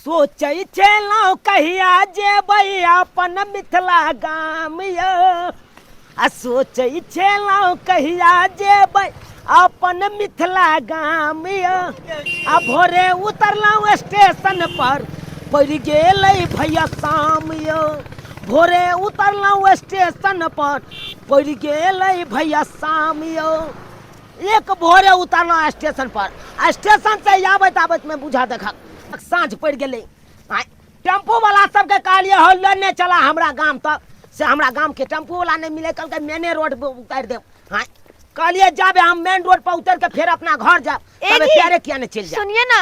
सोचै छलहुँ कहिया जेबै अपन मिथिला गाम यौ। आ सोचै छलहुँ कहिया जेबै अपन मिथिला गाम यौ। आ भोरे उतरलहुँ स्टेशन पर पड़ि गेलै भैया शाम यौ। भोरे उतरलहुँ स्टेशन पर पड़ि गेलै भैया शाम यौ। एक भोरे उतरलहुँ स्टेशन पर आ स्टेशन से आबैत आबैत में बुझा देखक साँझ पड़ि गेलै। आँय, टेम्पू वाला सबके कहलियै हौ लेने चला हमरा गाम तक, से हमरा गाम के टेम्पू वाला नहीं मिले, कहलकै मेने रोड पर उतारि देब। आँय, कहलियै जाबे हम मेन रोड पर उतर के फेर अपना घर जाब, ए तबे जी, प्यारे किया नहीं चलि जाब। सुनिए ना।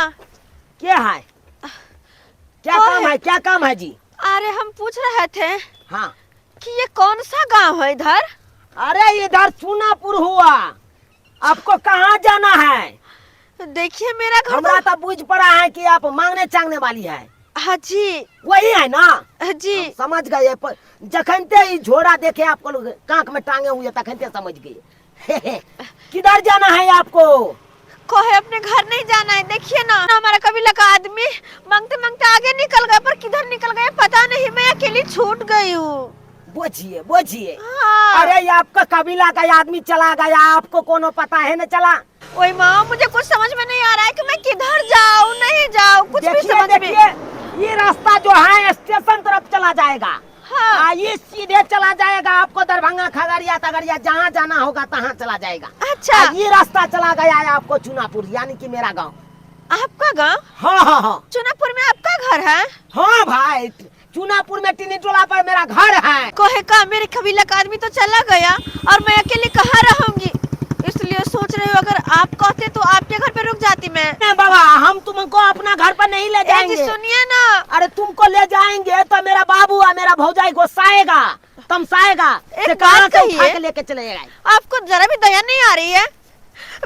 के है, क्या कौन काम है? है, क्या काम है जी? अरे हम पूछ रहे थे हाँ कि ये कौन सा गांव है इधर? अरे इधर चूनापुर हुआ, आपको कहाँ जाना है? देखिए मेरा घर हमरा तो तो बुझ पड़ा है कि आप मांगने चांगने वाली है। हाँ जी। वही है ना? हाँ जी। हम समझ गए, जखन ते ई झोरा देखे आपको लोग कांख में टांगे हुए तखन ते समझ गए। किधर जाना है आपको? कहे अपने घर नहीं जाना है। देखिए ना हमारा कबीला का आदमी मांगते मांगते आगे निकल गया, पर किधर निकल गया पता नहीं, मैं अकेली छूट गई हूँ। बोझिए बोझिए। हाँ। अरे ये आपका कबीला का आदमी चला गया, आपको कोनो पता है न चला? ओए माँ मुझे कुछ समझ में नहीं आ रहा है कि मैं किधर जाऊँ नहीं जाऊँ, कुछ भी देखिए, समझ में। देखिए ये रास्ता जो है स्टेशन तरफ चला जाएगा। हाँ। ये सीधे चला जाएगा आपको दरभंगा खगड़िया तगड़िया जहाँ जाना होगा तहाँ चला जाएगा। अच्छा। ये रास्ता चला गया है आपको चुनापुर, यानी कि मेरा गांव। आपका गांव? हाँ हाँ हाँ। चुनापुर में आपका घर है? हाँ भाई, चुनापुर में टिनी टोला पर मेरा घर है। कहे का मेरे कबीला का आदमी तो चला गया और मैं अकेले कहाँ रहूंगी, इसलिए सोच रही हूँ अगर आप कहते तो आपके घर पे रुक जाती मैं। नहीं बाबा, हम तुमको अपना घर पर नहीं ले ए जी, जाएंगे। सुनिए ना। अरे तुमको ले जाएंगे तो मेरा बाबू और मेरा भौजाई गुस्साएगा, तमसाएगा, एक से कहाँ बात से उठा कहिए। के लेके चले जाएगा। आपको जरा भी दया नहीं आ रही है?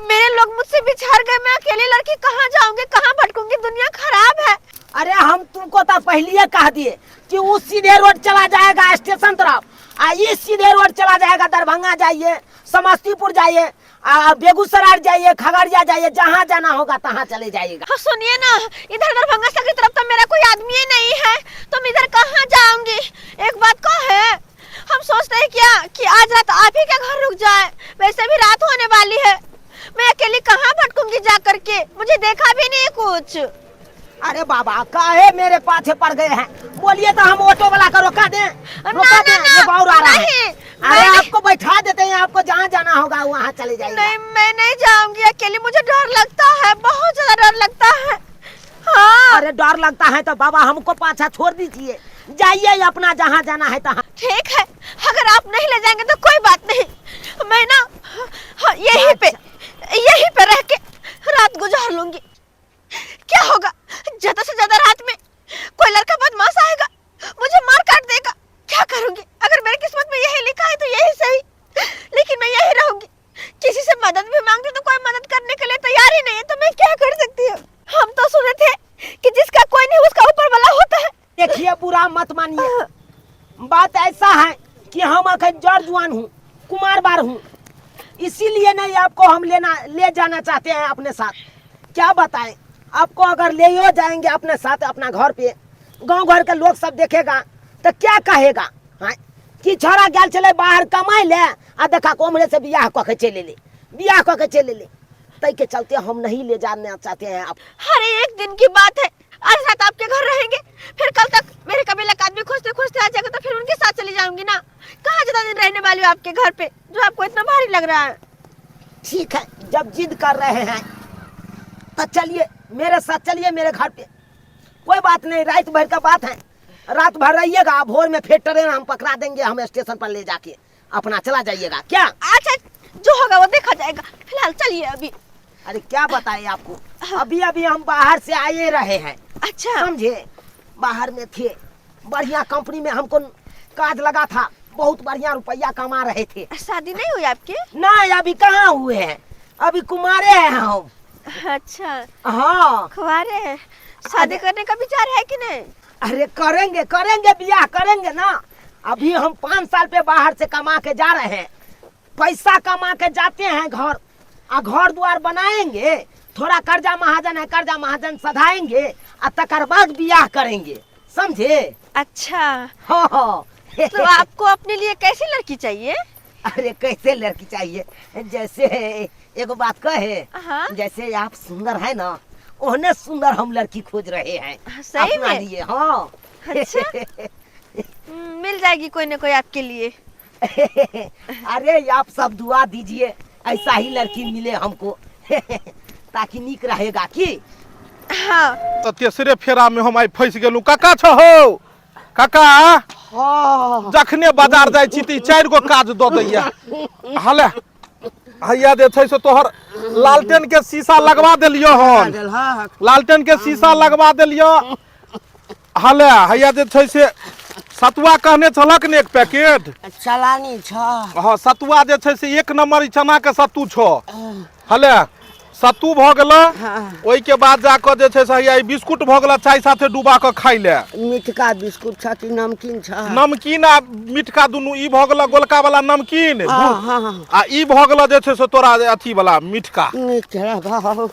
मेरे लोग मुझसे बिछड़ गए, मैं अकेली लड़की कहाँ जाऊंगी, कहाँ भटकूंगी, दुनिया खराब है। अरे हम तुमको तो पहले कह दिए कि उस सीधे रोड चला जाएगा स्टेशन तरफ, आ ये सीधे रोड चला जाएगा दरभंगा जाइए, समस्तीपुर जाइए, आ बेगूसराय जाइए, खगड़िया जाइए, जहाँ जाना होगा तहाँ चले जाइएगा। हाँ सुनिए ना, इधर दरभंगा की तरफ तो मेरा कोई आदमी ही नहीं है, तो मैं इधर कहाँ जाऊंगी? एक बात को है, हम सोचते हैं क्या कि आज रात आप ही के घर रुक जाए, वैसे भी रात होने वाली है, मैं अकेली कहाँ भटकूंगी जा करके, मुझे देखा भी नहीं कुछ। अरे बाबा काहे मेरे पाछे पड़ गए हैं, बोलिए तो हम ऑटो वाला का रोका दें। ना, रोका ना, दें, ना, ये बाउर आ रहा है। नहीं, अरे मैं आपको बैठा देते हैं, आपको जहाँ जाना होगा वहाँ चले जाइए। नहीं मैं नहीं जाऊंगी अकेली, मुझे डर लगता है, बहुत ज्यादा डर लगता है। हाँ। अरे डर लगता है तो बाबा हमको पाछा छोड़ दीजिए, जाइए अपना जहाँ जाना है तहाँ। ठीक है, अगर आप नहीं ले जाएंगे तो कोई बात नहीं, मैं ना हाँ, यहीं पे रह के रात गुजार लूंगी। क्या होगा, ज्यादा से ज्यादा रात में कोई लड़का बदमाश आएगा, मुझे मार काट देगा, क्या करूंगी? अगर मेरी किस्मत में यही लिखा है तो यही सही, लेकिन मैं यही रहूंगी। किसी से मदद भी मांगती तो कोई मदद करने के लिए तैयार ही नहीं है, तो मैं क्या कर सकती हूँ? हम तो सुने थे कि जिसका कोई नहीं उसका ऊपर वाला होता है। देखिए बुरा मत मानिए, बात ऐसा है कि हम अखन जड़ जुआन हूँ, कुमार बार हूँ, इसीलिए नहीं आपको हम ले जाना चाहते हैं अपने साथ। क्या बताएं आपको, अगर ले हो जाएंगे अपने साथ अपना घर पे, गांव घर के लोग सब देखेगा तो क्या कहेगा? हाँ कि छोरा गेल छलै बाहर कमाई ले आ देखा कोमरे से बियाह कऽ के चलि एलै, बियाह कऽ के चलि एलै, ताहि के चलते हम नहीं ले जाना चाहते हैं आप। अरे एक दिन की बात है, आज रात आपके घर रहेंगे, फिर कल तक मेरे कबीला का आदमी खोजते खोजते आ जाएगा तो फिर उनके साथ चली जाऊंगी ना। कहाँ ज्यादा दिन रहने वाली हूँ आपके घर पे जो आपको इतना भारी लग रहा है? ठीक है, जब जिद कर रहे हैं तो चलिए मेरे साथ चलिए मेरे घर पे, कोई बात नहीं, रात भर का बात है, रात भर रहिएगा, भोर में फिर ट्रेन हम पकड़ा देंगे, हम स्टेशन पर ले जाके अपना चला जाइएगा। क्या? अच्छा जो होगा वो देखा जाएगा, फिलहाल चलिए अभी। अरे क्या बताएं आपको, अभी अभी हम बाहर से आए रहे हैं। अच्छा। समझे, बाहर में थे, बढ़िया कंपनी में हमको काज लगा था, बहुत बढ़िया रुपया कमा रहे थे। शादी नहीं हुई आपकी? नहीं अभी कहाँ हुए हैं, अभी कुमारे हैं हम। अच्छा। हाँ। कुंवारे हैं, शादी करने का विचार है कि नहीं? अरे करेंगे, करेंगे, ब्याह करेंगे ना। अभी हम 5 साल पे बाहर से कमा के जा रहे हैं, पैसा कमा के जाते हैं घर, आ घर द्वार बनाएंगे, थोड़ा कर्जा महाजन है, कर्जा महाजन सधाएंगे, आ तकर बाद बियाह करेंगे, समझे? अच्छा। हाँ हाँ। तो आपको अपने लिए कैसी लड़की चाहिए? अरे कैसे लड़की चाहिए, जैसे एगो बात कहे। हाँ। जैसे आप सुंदर है ना, ओहने सुंदर हम लड़की खोज रहे हैं। सही अपना में? लिए। हाँ। अच्छा। मिल जाएगी कोई ना कोई आपके लिए। अरे आप सब दुआ दीजिए, ऐसा ही लड़की मिले हमको, ताकि निक रहेगा की। हाँ। तऽ तेसरे फेरा में हम आइ फंसि गेलहुँ। काका छहो काका? हाँ। जखने बाजार जाइ छी तऽ ई 4 गो काज दऽ दैया। हले हैया जे छै से तोहर लालटेन के शीशा लगवा देलियो हन। लालटेन के शीशा लगवा देलियो। हले हैया जे छै से सतुआ कहने छलक ने 1 पैकेट। चलानी छ। हाँ, सतुआ जे छै से 1 नंबर ई चना के सत्तू छो। हले सत्तू भऽ गेल। ओहिके बाद जाकऽ जे छै से हैया ई बिस्कुट भऽ गेल, चाय साथे डुबा कऽ खाइ ले। मिठका बिस्कुट छ कि नमकीन छ? नमकीन आ मिठका दुनू। ई भऽ गेल गोलका वाला नमकीन। हाँ, हाँ, हाँ। आ ई भऽ गेल जे छै से तोरा अथी वाला मिठका। नीक रहब।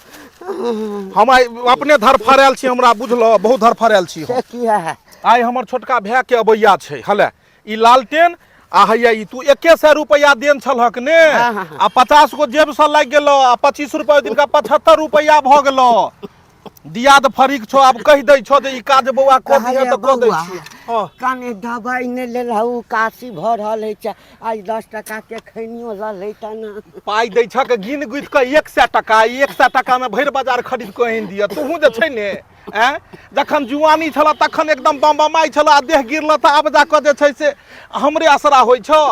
हम आइ अपने धरफड़ायल छी, हमरा बुझलो बहुत धरफड़ायल छी हम। से किया? आइ हमर छोटका भाय के अबैया छै। हले ई लालटेन आ हैया ई तू 100 रुपया देन छलहक ने। हाँ, हाँ, हाँ। आ 50 गो जेब से लागि गेलो आ 25 रुपया दिनका 75 रुपया भऽ गेलो। दियाद फरीक छो, आब कहि दै छो जे ई काज बौआ कऽ दिहे तऽ कऽ दै बौआ, छियै। हँ। कने दबाइ नहि लेलहु, काशी भऽ रहल अछि। आइ 10 टका के खैनियो लऽ लैता ने। पाइ दै छक गिन गुथि कऽ 100 टका, 100 टका में भरि बाजार खरीद कऽ आनि दिअ। तूहू जे छै ने, आँय, जखन जुआनी छल तखन एकदम बम बमाइ छल आ देह गिरल तऽ आब जाकऽ जे छै से हमरे असरा होइ छौ।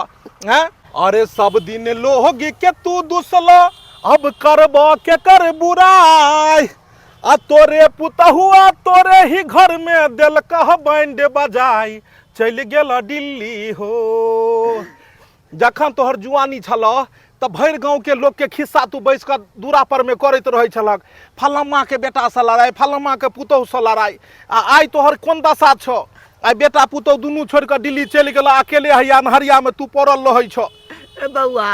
आँय, अरे सब दिन लोग के तू दुसल, अब करब के कर बुराई, आ तोरे पुतहुआ तोरे ही घर में देलकह बैंड बजाई, चलि गेल दिल्ली हो। जखन तोहर जुआनी छल तऽ भरि गाँवके लोकके खिस्सा तू बैस कऽ दूरा पर में करैत रहै छलक, फलम्माके बेटासँ लड़ाइ, फलम्माके पुतहुसँ लड़ाइ। आ आइ तोहर कोन दशा छौ? आइ बेटा पुतहु दुनू छोड़ि कऽ दिल्ली चलि गेल, अकेले हैया अन्हरियामे तू पड़ल रहै छौ। ए बौआ,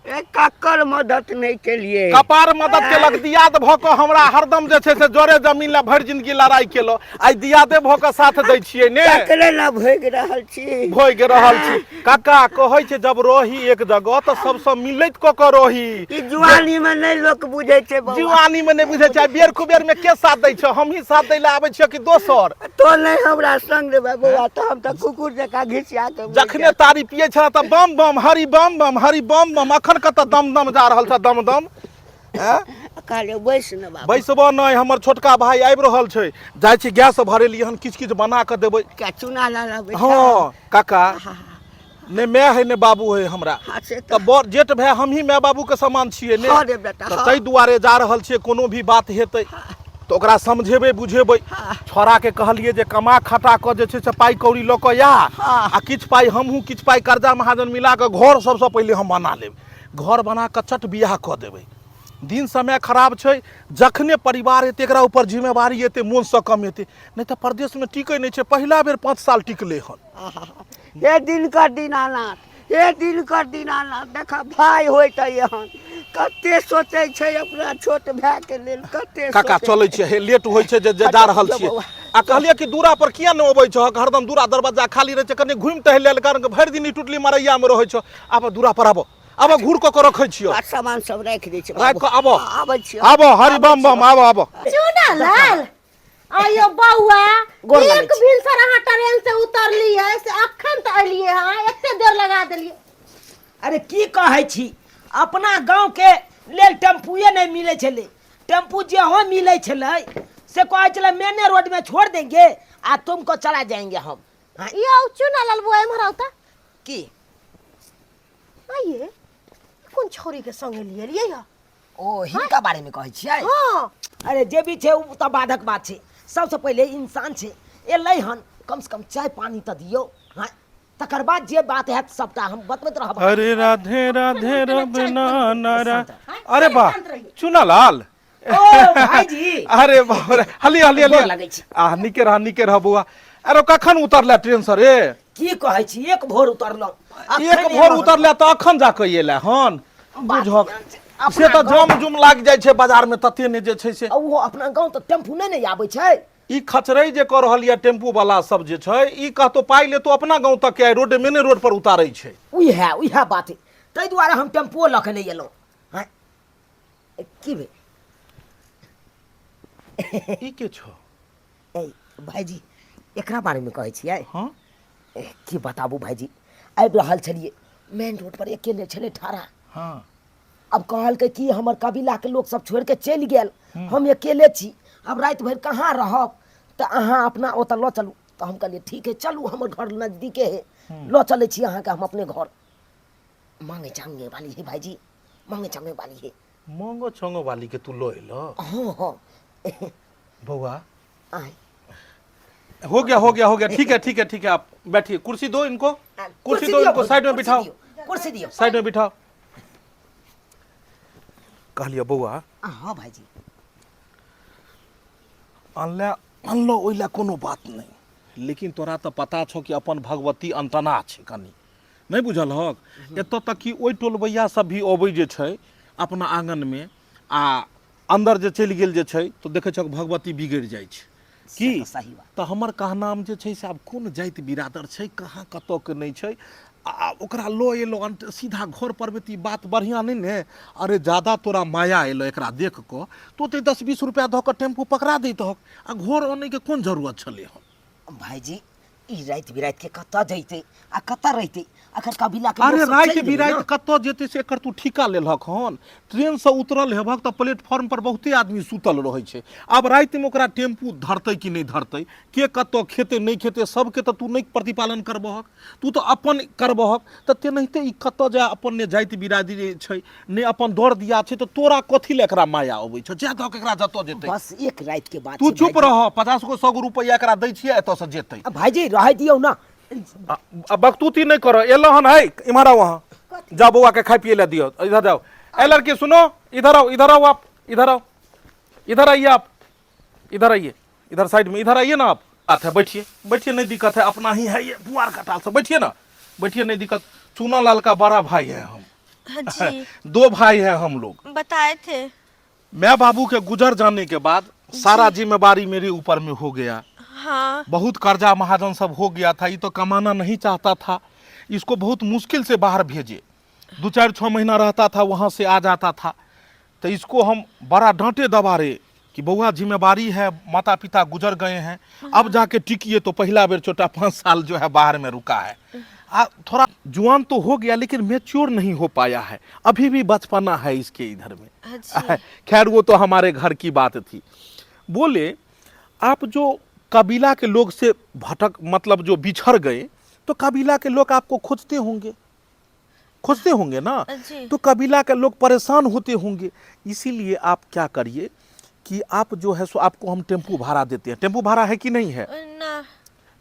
ए ककर मदद नहि केलिए? कपार मदद केलक। दियाद भऽ कऽ हमरा हरदम जे छै से जरे जमीन लए भरि जिंदगी लड़ाई केलक, आइ दियादे भऽ कऽ साथ दै छियै ने। तकरे ने भोगि रहल छी। भोगि रहल छी। काका कहै छै जब रही एक जगह तऽ सबसँ मिलैत कऽ कऽ रही। ई जुआनी में नहि लोक बुझै छै बौआ। जुआनी में नहि बुझै छै। बेर कुबेर में के साथ दै छै? हमही साथ दै लए आबै छियै कि दोसर? तो नहीं हमरा संग देबै बौआ तऽ हम तऽ कुकुर जकाँ घिसिया के मरि जखने जायब। तारी पियै छल तऽ बम बम हरि बम बम हरि बम बम, अखन कतऽ दम दम जा रहल छ दम दम? ऐं? कहलियै बैस ने बाबू। बैसबो नहि, हमर छोटका भाई आबि रहल छै, जाइ छी गैस भरेलियै हन, किछु किछु बना कऽ देबै। क्या चूना ला लाबै? हँ काका, ने माय है ने बाबू है हमरा। हाँ, से तऽ बड़ जेठ भाय हमही माय बाबू के समान छियै ने। हाँ रे बेटा, तऽ हाँ। ताहि दुआरे जा रहल छियै, कोनो भी बात हेतै तऽ ओकरा समझेबै बुझेबै। छोड़ाके कहलियै जे कमा खटा कऽ जे छै से पाइ कौड़ी लऽ कऽ आ। हाँ। आ किछु पाइ हमहूँ किछु पाइ कर्जा महाजन मिला कऽ घर सबसँ पहिले हम बना लेब, घर बना कऽ चट बियाह कऽ देबै। दिन समय खराब छै, जखने परिवार एतै एकरा ऊपर जिम्मेवारी एतै, मोनसँ कमेतै, नहि तऽ परदेशमे टिकै नहि छै। पहिला बेर 5 साल टिकलै हन। हे दिनकर दीनानाथ, हे दिनकर दीनानाथ, देख भाय होय तऽ एहन कते सोचै छै अपना छोट भाय के लेल, कते काका सोचै चलै छै। छियै, हे लेट होइ छै जे जे जा रहल छियै। आ कहलियै कि दूरा पर किया नहि अबै छह? हरदम दूरा दरवाजा खाली रहै छै, कनि घुमि टहलि लेल कर, भरि दिन ई टुटली मरैयामे रहै छौ। आब दूरा पर आबऽ, आब घूर कऽ के रखै छियौ। आ सामान सब राखि दै छै। राखि कऽ आबऽ। आबै छियौ। आबऽ हरि बम बम, आबऽ आबऽ। चूना लाल आयो बौआ, गोर लागै एक छी। भिनसर अहाँ ट्रेन से उतरलियै से अखन तऽ एलियै हँ, एते देर लगा देलियै। अरे की कहै छी, अपना गाँव के लेल टेम्पुए नहि मिलै छलै। टेम्पू जेहो मिलै छलै से कहै छलै मेने रोड में छोड़ देंगे आ तुमको चला जाएंगे हम। हाँ, यौ चूना लाल बौआ, एम्हर आउ तऽ। की? आइए कोन छौरी के संग एलियै एलियै हँ? ओ हिनका बारे में कहै छियै? हाँ। अरे जे भी छै ओ तऽ बाधक बात छै, सबसँ पहिले इंसान छै, एलै हन, कम से कम चाय पानी तऽ दियौ। हाँ, तकर बाद जे बात हैत सबटा हम बतबैत रहब। अरे राधे राधे रबना नारा। अरे वाह शांत रहिए। चुना लाल। ओ भाईजी। अरे बाप रे, हली हली हली। गोर लगै छी। आ नीके रह, नीके रह बौआ। अरे कखन उतरले ट्रेन से रे? की कहै छी, एक भोर उतरलहुँ। एक भोर उतरले तऽ अखन जाकऽ एले हन? बुझक से तऽ जाम जुम लागि जाइ छै बाजार में तते ने जे छै से। ओहो अपना गाँव तऽ टेम्पू नहि ने आबै छै। ई खचरै जे कऽ रहल यऽ टेम्पू वाला सब जे छै, ई कहतो पाइ लेतो अपना गाँव तक के, रोड मेने रोड पर उतारै छै। उएह उएह बात है, ताहि दुआरे हम टेम्पुओ लऽ के नहि एलहुँ। आँय, की भेल? ई के छौ? ए भाइजी, एकरा बारेमे कहै छियै? हाँ। ए, की बताबू भाइजी, आबि रहल छलियै मेन रोड पर, अकेले छलै ठाढ़ा। अब कहलकै कि हमर कबीलाके लोक सब छोड़ि के चलि गेल, हम अकेले छी, अब राति भरि कहाँ रहब, तऽ अहाँ अपना ओतऽ लऽ चलू। तऽ हम कहलियै ठीक है, चलू, हमर घर नजदीके है, लऽ चलै छी अहाँके हम अपने घर। मांगे चांगे वाली है भाईजी, मांगे चांगे वाली है। मांगो चांगो वाली के तू लऽ एलो? हाँ हाँ। बौआ। आय। हो गया, हो गया, हो गया, ठीक है, ठीक है, ठीक है, आप बैठिए, कुर्सी दो इनको, कुर्सी दो दियौ इनको, भाईजी, साइड में कुर्सी बिठाओ। दियौ, कुर्सी दियौ। साइड में बिठाओ। कहलिए बौआ। हाँ भाईजी। अनला अनलो ओहि लए कोनो बात नहि, लेकिन तोरा तऽ पता छौ कि अपन भगवती अंतना छै कनि, नहि बुझल हक? एतऽ तक कि ओहि टोलबैया सब भी अबै जे छै अपना आङनमे आ अन्दर जे चलि गेल जे छै तऽ देखै छौ भगवती बिगड़ि जाइ छै की। से तऽ सही बात। तऽ हमर कहनाम जे छै से आब कोन जाति बिरादर छै, कहाँ कतऽके नहि छै, आ ओकरा लऽ एलहुँ अंत सीधा घर पर मे, तऽ ई बात बढ़िआँ नहि ने। अरे जादा तोरा माया एलौ एकरा देख कऽ तऽ ओते 10-20 रुपैआ दऽ कऽ टेम्पू पकड़ा दैतहक, आ घर अनैके कोन जरूरत छलै हन? भाईजी, ई राति बिराति के कतऽ जैते आ कतऽ रहिते? अखन कबीला के अरे लोक सब राति चलि गेलै बिराति ने। कतऽ जेतै से एकर तू ठीका लेलहक हन? ट्रेनसँ उतरल हेबहक तऽ प्लेटफॉर्म पर बहुते आदमी सुतल रहै छै। आब रातिमे ओकरा टेम्पू धरतै कि नहि धरतै, के कतऽ खेतै नहि खेतै, सबके तऽ तू नहि प्रतिपालन करबहक, तू तऽ अपन करबहक। तऽ तेनाहिते ई कतऽ जाय, अपन ने जाति बिरादरी छै ने अपन दर दिया छै, तऽ तोरा कथी लए एकरा माया अबै छौ? जाय दहक एकरा जतऽ जेतै। बस एक राति के बात तू छै चुप भाईजी। रह, 50 गो 100 गो रुपैआ एकरा दै छियै, एतऽसँ जेतै। आ भाईजी, रहै दियौ ना। आ बकतूती नहीं करो। एलो हन है, इम्हर आओ, अहाँ जाओ, बौआ के खाए पिए ला दियो, इधर जाओ। ए लड़की सुनो, इधर आओ, इधर आओ आप, इधर आओ, इधर आइए आप, इधर आइए, इधर साइड में इधर आइए ना आप। बात है, बैठिए, बैठिए, नहीं दिक्कत है, अपना ही है ये पुआर कटाल से, बैठिए ना, बैठिए, नहीं दिक्कत। चूना लाल का बड़ा भाई है हम। हाँ जी। दो भाई है हम लोग। बताए थे। मैं बाबू के गुजर जाने के बाद सारा जिम्मेवारी मेरे ऊपर में हो गया। बहुत कर्जा महाजन सब हो गया था, ये तो कमाना नहीं चाहता था, इसको बहुत मुश्किल से बाहर भेजे, 2-4-6 महीना रहता था, वहाँ से आ जाता था। तो इसको हम बड़ा डांटे दबारे कि बउआ जिम्मेवारी है, माता पिता गुजर गए हैं, अब जाके टिकिए। तो पहला बेर छोटा 5 साल जो है बाहर में रुका है, आ थोड़ा जुआन तो हो गया लेकिन मेच्योर नहीं हो पाया है, अभी भी बचपना है इसके इधर में। खैर वो तो हमारे घर की बात थी। बोले आप जो कबीला के लोग से भटक, मतलब जो बिछड़ गए, तो कबीला के लोग आपको खोजते होंगे, खोजते होंगे ना? जी। तो कबीला के लोग परेशान होते होंगे, इसीलिए आप क्या करिए कि आप जो है सो आपको हम टेम्पू भाड़ा देते हैं। टेम्पू भाड़ा है कि नहीं है? ना।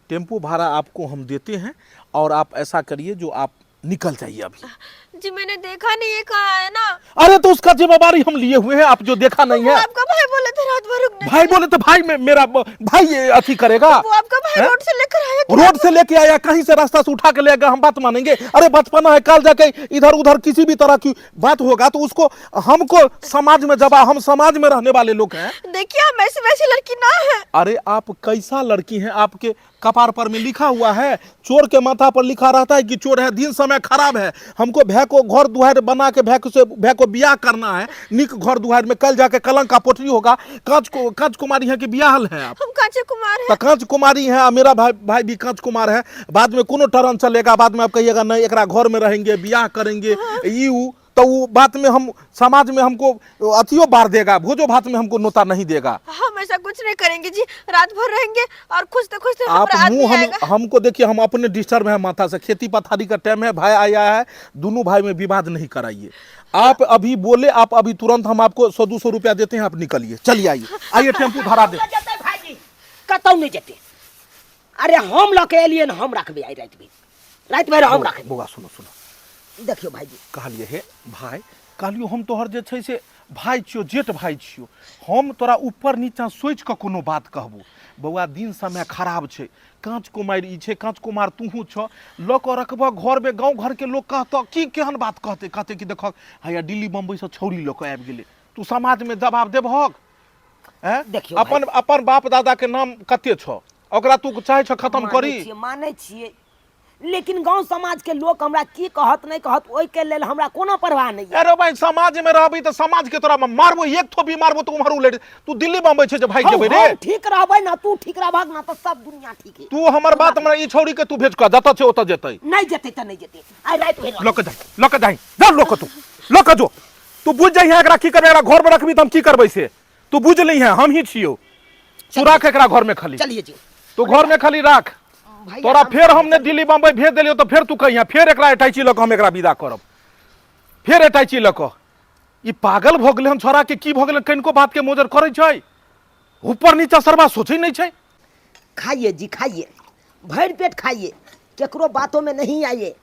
टेम्पू भाड़ा आपको हम देते हैं और आप ऐसा करिए जो आप निकल जाइए अभी। जी मैंने देखा नहीं है, कहाँ है ना? अरे तो उसका जिम्मेदारी हम लिए हुए हैं, आप जो देखा नहीं वो है। आपका भाई बोले थे रात भर रुकने भाई के लिए। बोले तो भाई में, मेरा भाई ये अथी करेगा। वो आपका भाई हैं? रोड से लेकर आया कि रोड से लेके आया, कहीं से रास्ता से उठा के ले गया, हम बात मानेंगे? अरे बचपना है, कल जाके इधर उधर किसी भी तरह की बात होगा तो उसको हमको समाज में जब हम समाज में रहने वाले लोग हैं। देखिए हम ऐसी वैसी लड़की ना है। अरे आप कैसा लड़की हैं, आपके कपार पर में लिखा हुआ है, चोर के माथा पर लिखा रहता है कि चोर है, दिन समय खराब है, हमको भय को घर दुआर बना के भय से भय को ब्याह करना है, निक घर दुआर में, कल जाके कलंक का पोटरी होगा। कांच कुमारी है कि ब्याहल है आप? हम कांचे कुमार हैं। तो कांच कुमारी है, मेरा भाई भी कांच कुमार है। बाद में कोनो टर्न चलेगा, बाद में आप कहिएगा नहीं एकरा घर में रहेंगे, ब्याह करेंगे, ई ऊ, तो वो बात में हम समाज में हमको अथियो बार देगा, भोजो भात में हमको नोता नहीं देगा। हम ऐसा कुछ नहीं करेंगे जी, रात भर रहेंगे और खुशते खुशते आप हमारा आदमी मुंह हम आएगा। हमको देखिए, हम अपने डिस्टर्ब है माथा से, खेती पथारी का टाइम है, भाई आया है, दोनों भाई में विवाद नहीं कराइए। आप अभी बोले, आप अभी तुरंत हम आपको 100-200 रुपया देते हैं, आप निकलिए, चलिए आइए, आइए टेम्पू धरा दे। जेतै भाईजी, कतौ नहीं जेतै। अरे हम लऽ के एलियै हम रखबै आइ राति भरि, राति भरि हम रखबै। बौआ सुनो सुनो, देखियौ भाईजी। कहलिए हे भाई, कहलियो हम तोहर जे छै से भाई छियो, जेठ भाई छियो, हम तोरा ऊपर नीचा सोचि कऽ कोनो बात कहबो। बौआ दिन समय खराब छै, काँच कुमारि ई छै, काँच कुमार तूहू छऽ, लऽ कऽ रखबह घरमे, गाँव घरके लोक कहतऽ की, केहन बात कहतै, कहतै कि देखक हैया दिल्ली बम्बईसँ छौड़ी लऽ कऽ आबि गेलै, तू समाजमे जवाब देबहक? हैं? देखियौ अपन अपन बाप दादा के नाम कते छौ ओकरा तू चाहे छ खत्म मानै करी छियै, मानै छियै लेकिन गांव समाज के लोक हमरा की कहत नहीं कहत ओहि के लेल हमरा कोनो परवाह नहीं है। अरे भाई समाज में रहबी तऽ समाज के तोरा मारबो एक थोपी मारबो तऽ उम्हर उलट तू दिल्ली बम्बई छै जे भागि जेबै रे हम ठीक रहबै ना तू ठीक रहबहक ना तऽ सब दुनिया ठीक है तू हमर बात हमरा ई छौड़ी के तू भेज कऽ जतऽ छै ओतऽ जेतै नहीं जेतै तऽ नहीं जेतै आइ राति भरि लऽ कऽ जाही लऽ कऽ जाही जा लऽ कऽ तू लऽ कऽ जो तू बुझ जाइहे एकरा की करबै एकरा घर में रखबी तऽ हम की करबै से तू बुझ लिहे हम ही छियौ तू राख एकरा घर में खाली चलिए जी तू घर में खाली राख भैया तोरा फेर हम ने दिल्ली बम्बई भेज देलियौ तऽ फेर तू कहिया फेर एकरा अटैची लऽ कऽ हम एकरा विदा करब फेर अटैची लऽ कऽ ई पागल भऽ गेलै हन छोड़ा के की भऽ गेलै कनिको बात के मोजर करै छै ऊपर नीचा सरबा सोचै नहि छै खाइए जी खाइए भर पेट खाइए केकरो बातों में नहीं आइए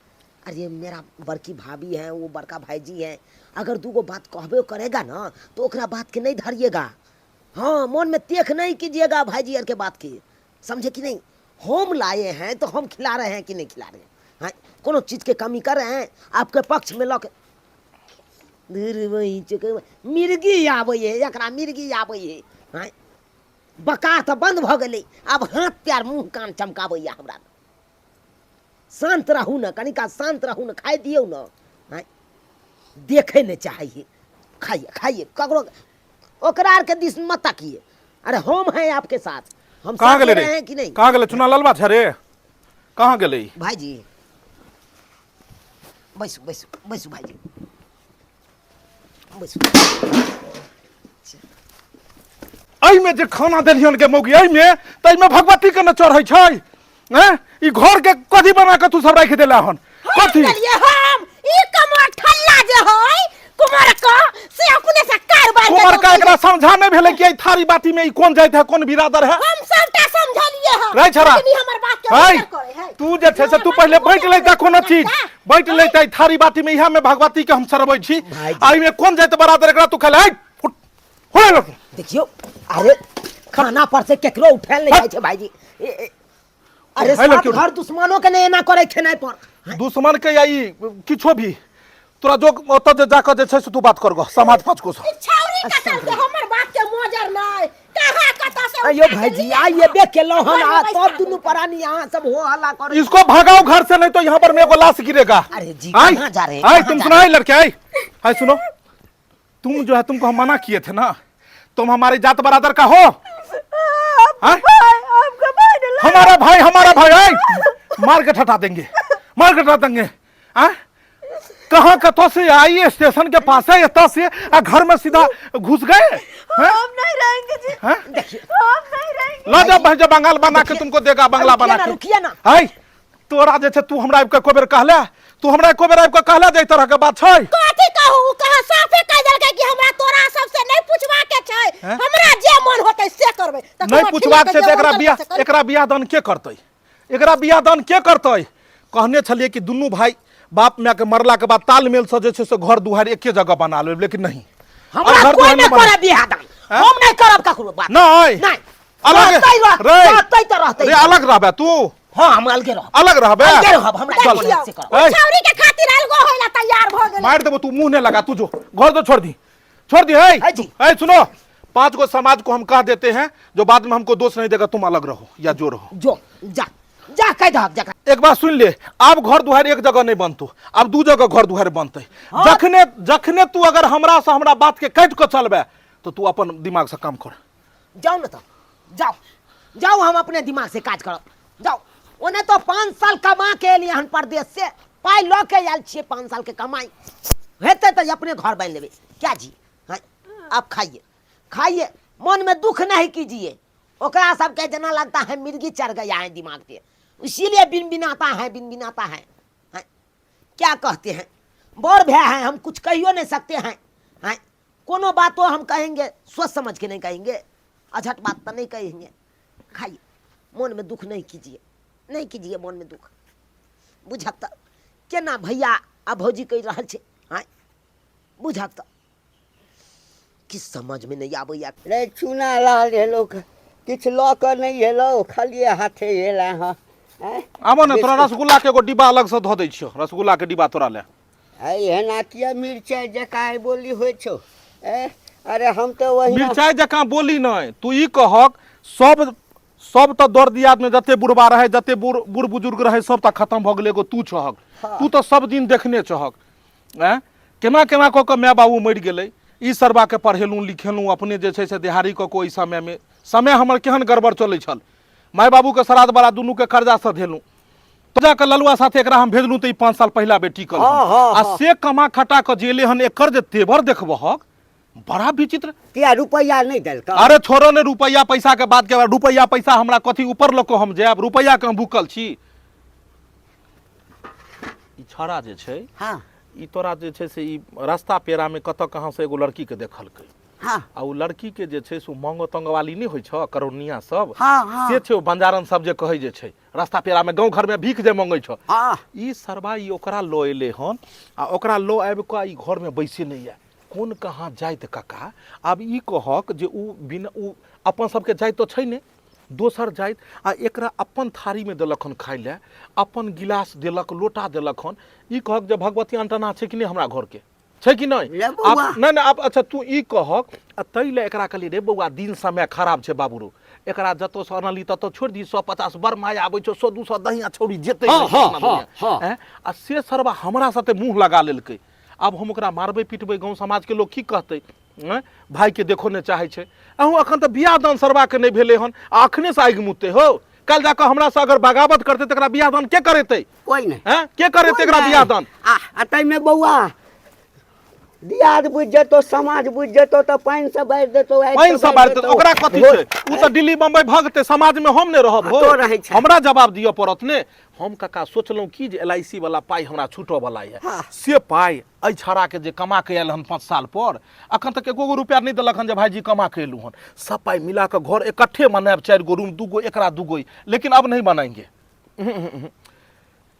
अरे मेरा बड़की भाभी है वो बड़का भाईजी है अगर दूगो बात कहबे करेगा ना तो ओकरा बात के नहीं धरिएगा हाँ मन में तेख नहीं कीजिएगा भाईजी आर के बात की समझे कि नहीं हम लाए हैं तो हम खिला रहे हैं कि नहीं खिला रहे हैं हाँ कोनो चीज़ के कमी कर रहे हैं आपके पक्ष में लऽ के मिर्गी आबै है एकरा मिर्गी आबै है हाँ बका तऽ बंद भऽ गेलै आब हाथ पैर मुँह कान चमकाबैया हमरा शान्त रहू ने कनिका शान्त रहू ने खाइ दियौ ने आँय देखै नहि चाहै है खाइए खाइए ककरो ओकरा आरके दिस मत ताकिए अरे हम हैं आपके साथ हम कहाँ साथ गेलै में रे रहे हैं कि नहीं कहाँ गेलै चुना ललबा छै रे कहाँ गेलै ई? भाईजी बैसू बैसू बैसू भाईजी बैसू एहिमे जे खाना देलियन के मौगी एहिमे तऽ एहिमे भगवती के ने चढ़ै छै हैं ई घर के कथी बना के तू सब राखि देला हन कथी देलियै हम ई कमर ठल्ला जे है कुमार का से अपने से कारोबार के कुमार का दौड़ एकरा समझा नहीं भेलै कि एहि थारी बाटी में ई कोन जाति है कोन बिरादर है हम सबटा समझलिए हन रे छौड़ा। लेकिन ई हमर बात के है विचार करे है तू जे छै से तू पहिले बाँटि लैता कोनो चीज बाँटि लैता ई थारी बाटी में इएह में भगवती के हम चढ़बै छी भाईजी। आ एहिमे कोन जाति बरादर एकरा तू खेले फुट हो देखियौ अरे खाना पर से केकरो उठायल नहीं जाइ छै भाईजी अरे भाई सात लड़की घर दुश्मनों के नहीं एना करे खेनाइ पर दुश्मन के या ई किछो भी तोरा जो ओतऽ जे जाकऽ जे छै से तू बात कर गो समाज पाँच को ई छौरी के चलते हमर बात के मोजर नहीं कहाँ कतऽ से अयो उठा के भाईजी लिए आइए बे केलौं हन घर में आ बैसा तब दुनू प्राणी यहाँ सब हो हल्ला करे इसको भगाओ घर से नहीं तो यहाँ पर मेरे को लाश गिरेगा अरे जी, आई कहाँ जा रहे हैं? आई कहाँ तुम जा सुनो आई लड़के आई आई सुनो तुम जो है तुमको हम मना किए थे ना तुम हमारे जात बरादर का हो हाँ? आपका भाई ने हमारा भाई हमारा भाई आई मार के ठटा देंगे मार के ठटा देंगे हाँ? कहाँ कतौ से आई स्टेशन के पास है एतऽ से आ घर में सीधा घुस गए हैं? हम नहीं रहेंगे जी हैं? देखिए हम नहीं रहेंगे ला जा भाई बंगाल बना के तुमको देगा बंगला रुकिए बना ना, के रुकिए ना। आई तोरा जे छै तू हमरा आबि के एको बेर कहले तू हमरा एको बेर आबि के कहले जे एहि तरह के बात छै कथी कहू कहाँ साफे कह देलकै कि हमरा तोरा सबसे नहीं पूछवा के छै हैं? हमरा जे मन होतै से करबै तऽ नहीं कुमार पूछबाक ठिल्ला छै के तऽ जे एकरा मन बियाह करतै से करतै। एकरा बियाह दान के करतै एकरा बियाह दान के करतै कहने छलियै कि दुनू भाई बाप माय के मरला के बाद तालमेल से जे छै से घर दुआरि एके जगह बना लेब लेकिन नहीं हमरा घर कोई दुआरि नहीं नहि बना करे बियाह दान हैं? हम नहीं करब ककरो बात नहीं नहीं अलग रहतै रह- रे रहतै तऽ रहतै रे अलग रहबे तू हाँ हम अलगे रहब अलग रहबे अलगे रहब हमरा चल। जे मन से करब ऐ, छौरी के खातिर अलगो होइला तैयार भ गेलै मार देबो तू मुंह नहीं लगा तू जो घर तो छोड़ दी छोड़ दी है है जी। है सुनो पांच को समाज को हम कह देते हैं जो बाद में हमको दोष नहीं देगा तुम अलग रहो या जो रहो जो जा जा कह दहक जा एक बात सुन ले आब घर दुआर एक जगह नहीं बनतो आब दू जगह घर दुआर बनते जखने जखने तू अगर हमरा से हमरा बात के काट के चलबे तो तू अपन दिमाग से काम कर जाओ ना तो जाओ जाओ हम अपने दिमाग से काज करब जाओ ओने तो 5 साल कमा के एलियै हन परदेश से पाइ लऽ के आयल छियै 5 साल के कमाई हेतै तऽ अपने घर बनि लेबै क्या जी हाँ आप खाइए खाइए मन में दुख नहीं कीजिए ओकरा सबके जेना लगता है मिर्गी चढ़ गया है दिमाग पे इसीलिए बिन बिनाता है बिन बिनाता है हाँ, क्या कहते हैं बड़ भय है हम कुछ कहियो नहीं सकते हैं हाँ कोनो बातो हम कहेंगे सोच समझ के नहीं कहेंगे अझट बात तो नहीं कहेंगे खाइए मन में दुख नहीं कीजिए नहीं कीजिए मन में दुख बुझक तऽ केना भैया आ भौजी कहि रहल छै आँय बुझक तऽ किछु समझमे नहि आबैया रे चूना लाल एलो किछु लऽ कऽ नहि एलौ खालिए हाथे एला हँ आँय? आबो ने तोरा रसगुल्ला के एगो डिब्बा अलग से धऽ दै छियौ रसगुल्ला के डिब्बा तोरा ले है एना किया मिरचाइ जकाँ बोली होइ छौ ए अरे हम तऽ वही मिरचाइ जकाँ बोली नहि तू ई कहक सब सब तऽ दर दियाद में जते बुढ़बा रहे जते बूढ़ बूढ़ बुजुर्ग रहे सब तऽ खत्म भऽ गेलै एगो तू छहक तू तऽ सब दिन देखने छहक आँय केना केना कऽ कऽ माय बाबू मरि गेलै ई सरबाके पढ़ेलहुँ लिखेलहुँ अपने जे छै से देहारी कऽ कऽ ओहि समयमे समय हमर केहन गड़बड़ चलै छल माय बाबूके श्राद्ध बड़ा दुनूके कर्जा सधेलहुँ तो जाकऽ ललुआ साथे एकरा हम भेजलहुँ तऽ ई 5 साल पहिला बेटी कल हाँ, हाँ, आ हाँ। से कमा खटा कऽ जे एलै हन एकर जे तेवर देखबहक बड़ा विचित्र। किया रुपैआ नहि देलकौ? अरे छोड़ो ने रुपैआ पैसा के बात के बाद, रुपैआ पैसा हमरा कथी ऊपर लऽ कऽ हम जायब, रुपैआ के हम भूखल छी। ई छड़ा जे छै हाँ ई तोरा जे छै से ई रास्ता पेरा में कतऽ कहाँ से एगो लड़की के देखलकै। हाँ आ ओ लड़की के जे छै से ओ मांगो तंगो वाली नहि होइ छौ करोनिया सब, हाँ, हाँ। से छै ओ बंजारन सब जे कहै जे छै रास्ता पेरा में गाँव घर में भीख जे मंगै छौ। हाँ ई सरबा ई ओकरा लऽ एलै हन आ ओकरा लऽ आबि कऽ ई घर में बैसे नहि यऽ। कोन कहाँ जाइत कका, आब ई कहक जे ओ बिना ओ अपन सबके जाइत तऽ छै नहि, दोसर जाइत आ एकरा अपन थारीमे देलक हन खाइ लए, अपन गिलास देलक, लोटा देलक हन। ई कहक जे भगवती अंटना छै कि नहि हमरा घरके, छै कि नहि? ले बौआ। आब नहि नहि आब अच्छा तू ई कहक आ ताहि लए एकरा कहलियै रे बौआ दिन समय खराब छै बाबू रो, एकरा जतऽसँ अनली ततऽ छोड़ि दी, 150 बड़ माया आबै छौ, 100-200 दहिया छौड़ी जेतै हाँ, नहि हाँ, अपना हाँ, दुनिया। हाँ। ऐं? आ से सरबा हमरा साथे मुँह लगा लेलकै। आब हम ओकरा मारबै पिटबै गाँव समाजके लोक की कहतै? आँय भाइके देखो नहि चाहै छै। अहूँ अखन तऽ बियाह दान सरबाके नहि भेलै हन आ अखनेसँ आगि मुतै हो, काल्हि जाकऽ हमरासँ अगर बगावत करतै तऽ एकरा बियाह दान के करेतै? कोइ नहि। आँय के करेतै एकरा बियाह दान? आ ताहिमे बौआ दियाद बुझि जेतौ, समाज बुझि जेतौ तऽ पानिसँ बारि देतौ, आगिसँ पानिसँ बारि देतौ। ओकरा कथी हो- छै, ओ तऽ दिल्ली बम्बई भगतै, समाजमे हम नहि रहब हो, तो रहै छै। हमरा जवाब दिअ पड़त ने। हम कका सोचलहुँ कि जे एल I C वाला पाइ हमरा छूटऽ वाला यऽ, हाँ। से पाइ एहि छाड़ाके जे कमा के आयल हन 5 साल पर, अखन तक एको गो रुपया नहि देलक हन जे भाइजी कमा के एलहुँ हन। सब पाइ मिला कऽ घर इकट्ठे बनायब, 4 गो रूम, 2 गो एकरा 2 गो, लेकिन अब नहीं बनाएंगे।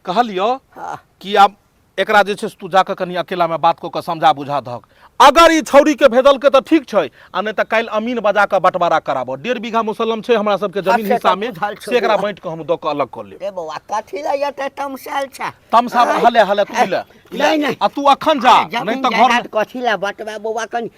कहलियो हाँ। कि आब एकरा जे छै से तू जाकऽ कनि अकेलामे बात कऽ कऽ समझा बुझा दहक। अगर ई छौड़ीके भेजलकै तऽ ठीक छै, आ नहि तऽ काल्हि अमीन बजा कऽ बँटवारा कराबऽ। 1.5 बीघा मुसलम छै हमरा सबके जमीन अच्छा, तऽ हिस्सामे, बुझल छौ से एकरा बौआ। बाँटि कऽ हम दऽ कऽ अलग कऽ लेब। रे बौआ कथी लए एते तमसायल छै? तमसा हले हले तू ले नहि नहि आ तू अखन जा, अरे नहि जमीन तऽ घर जायदाद कथी लए बँटबै बौआ, कनि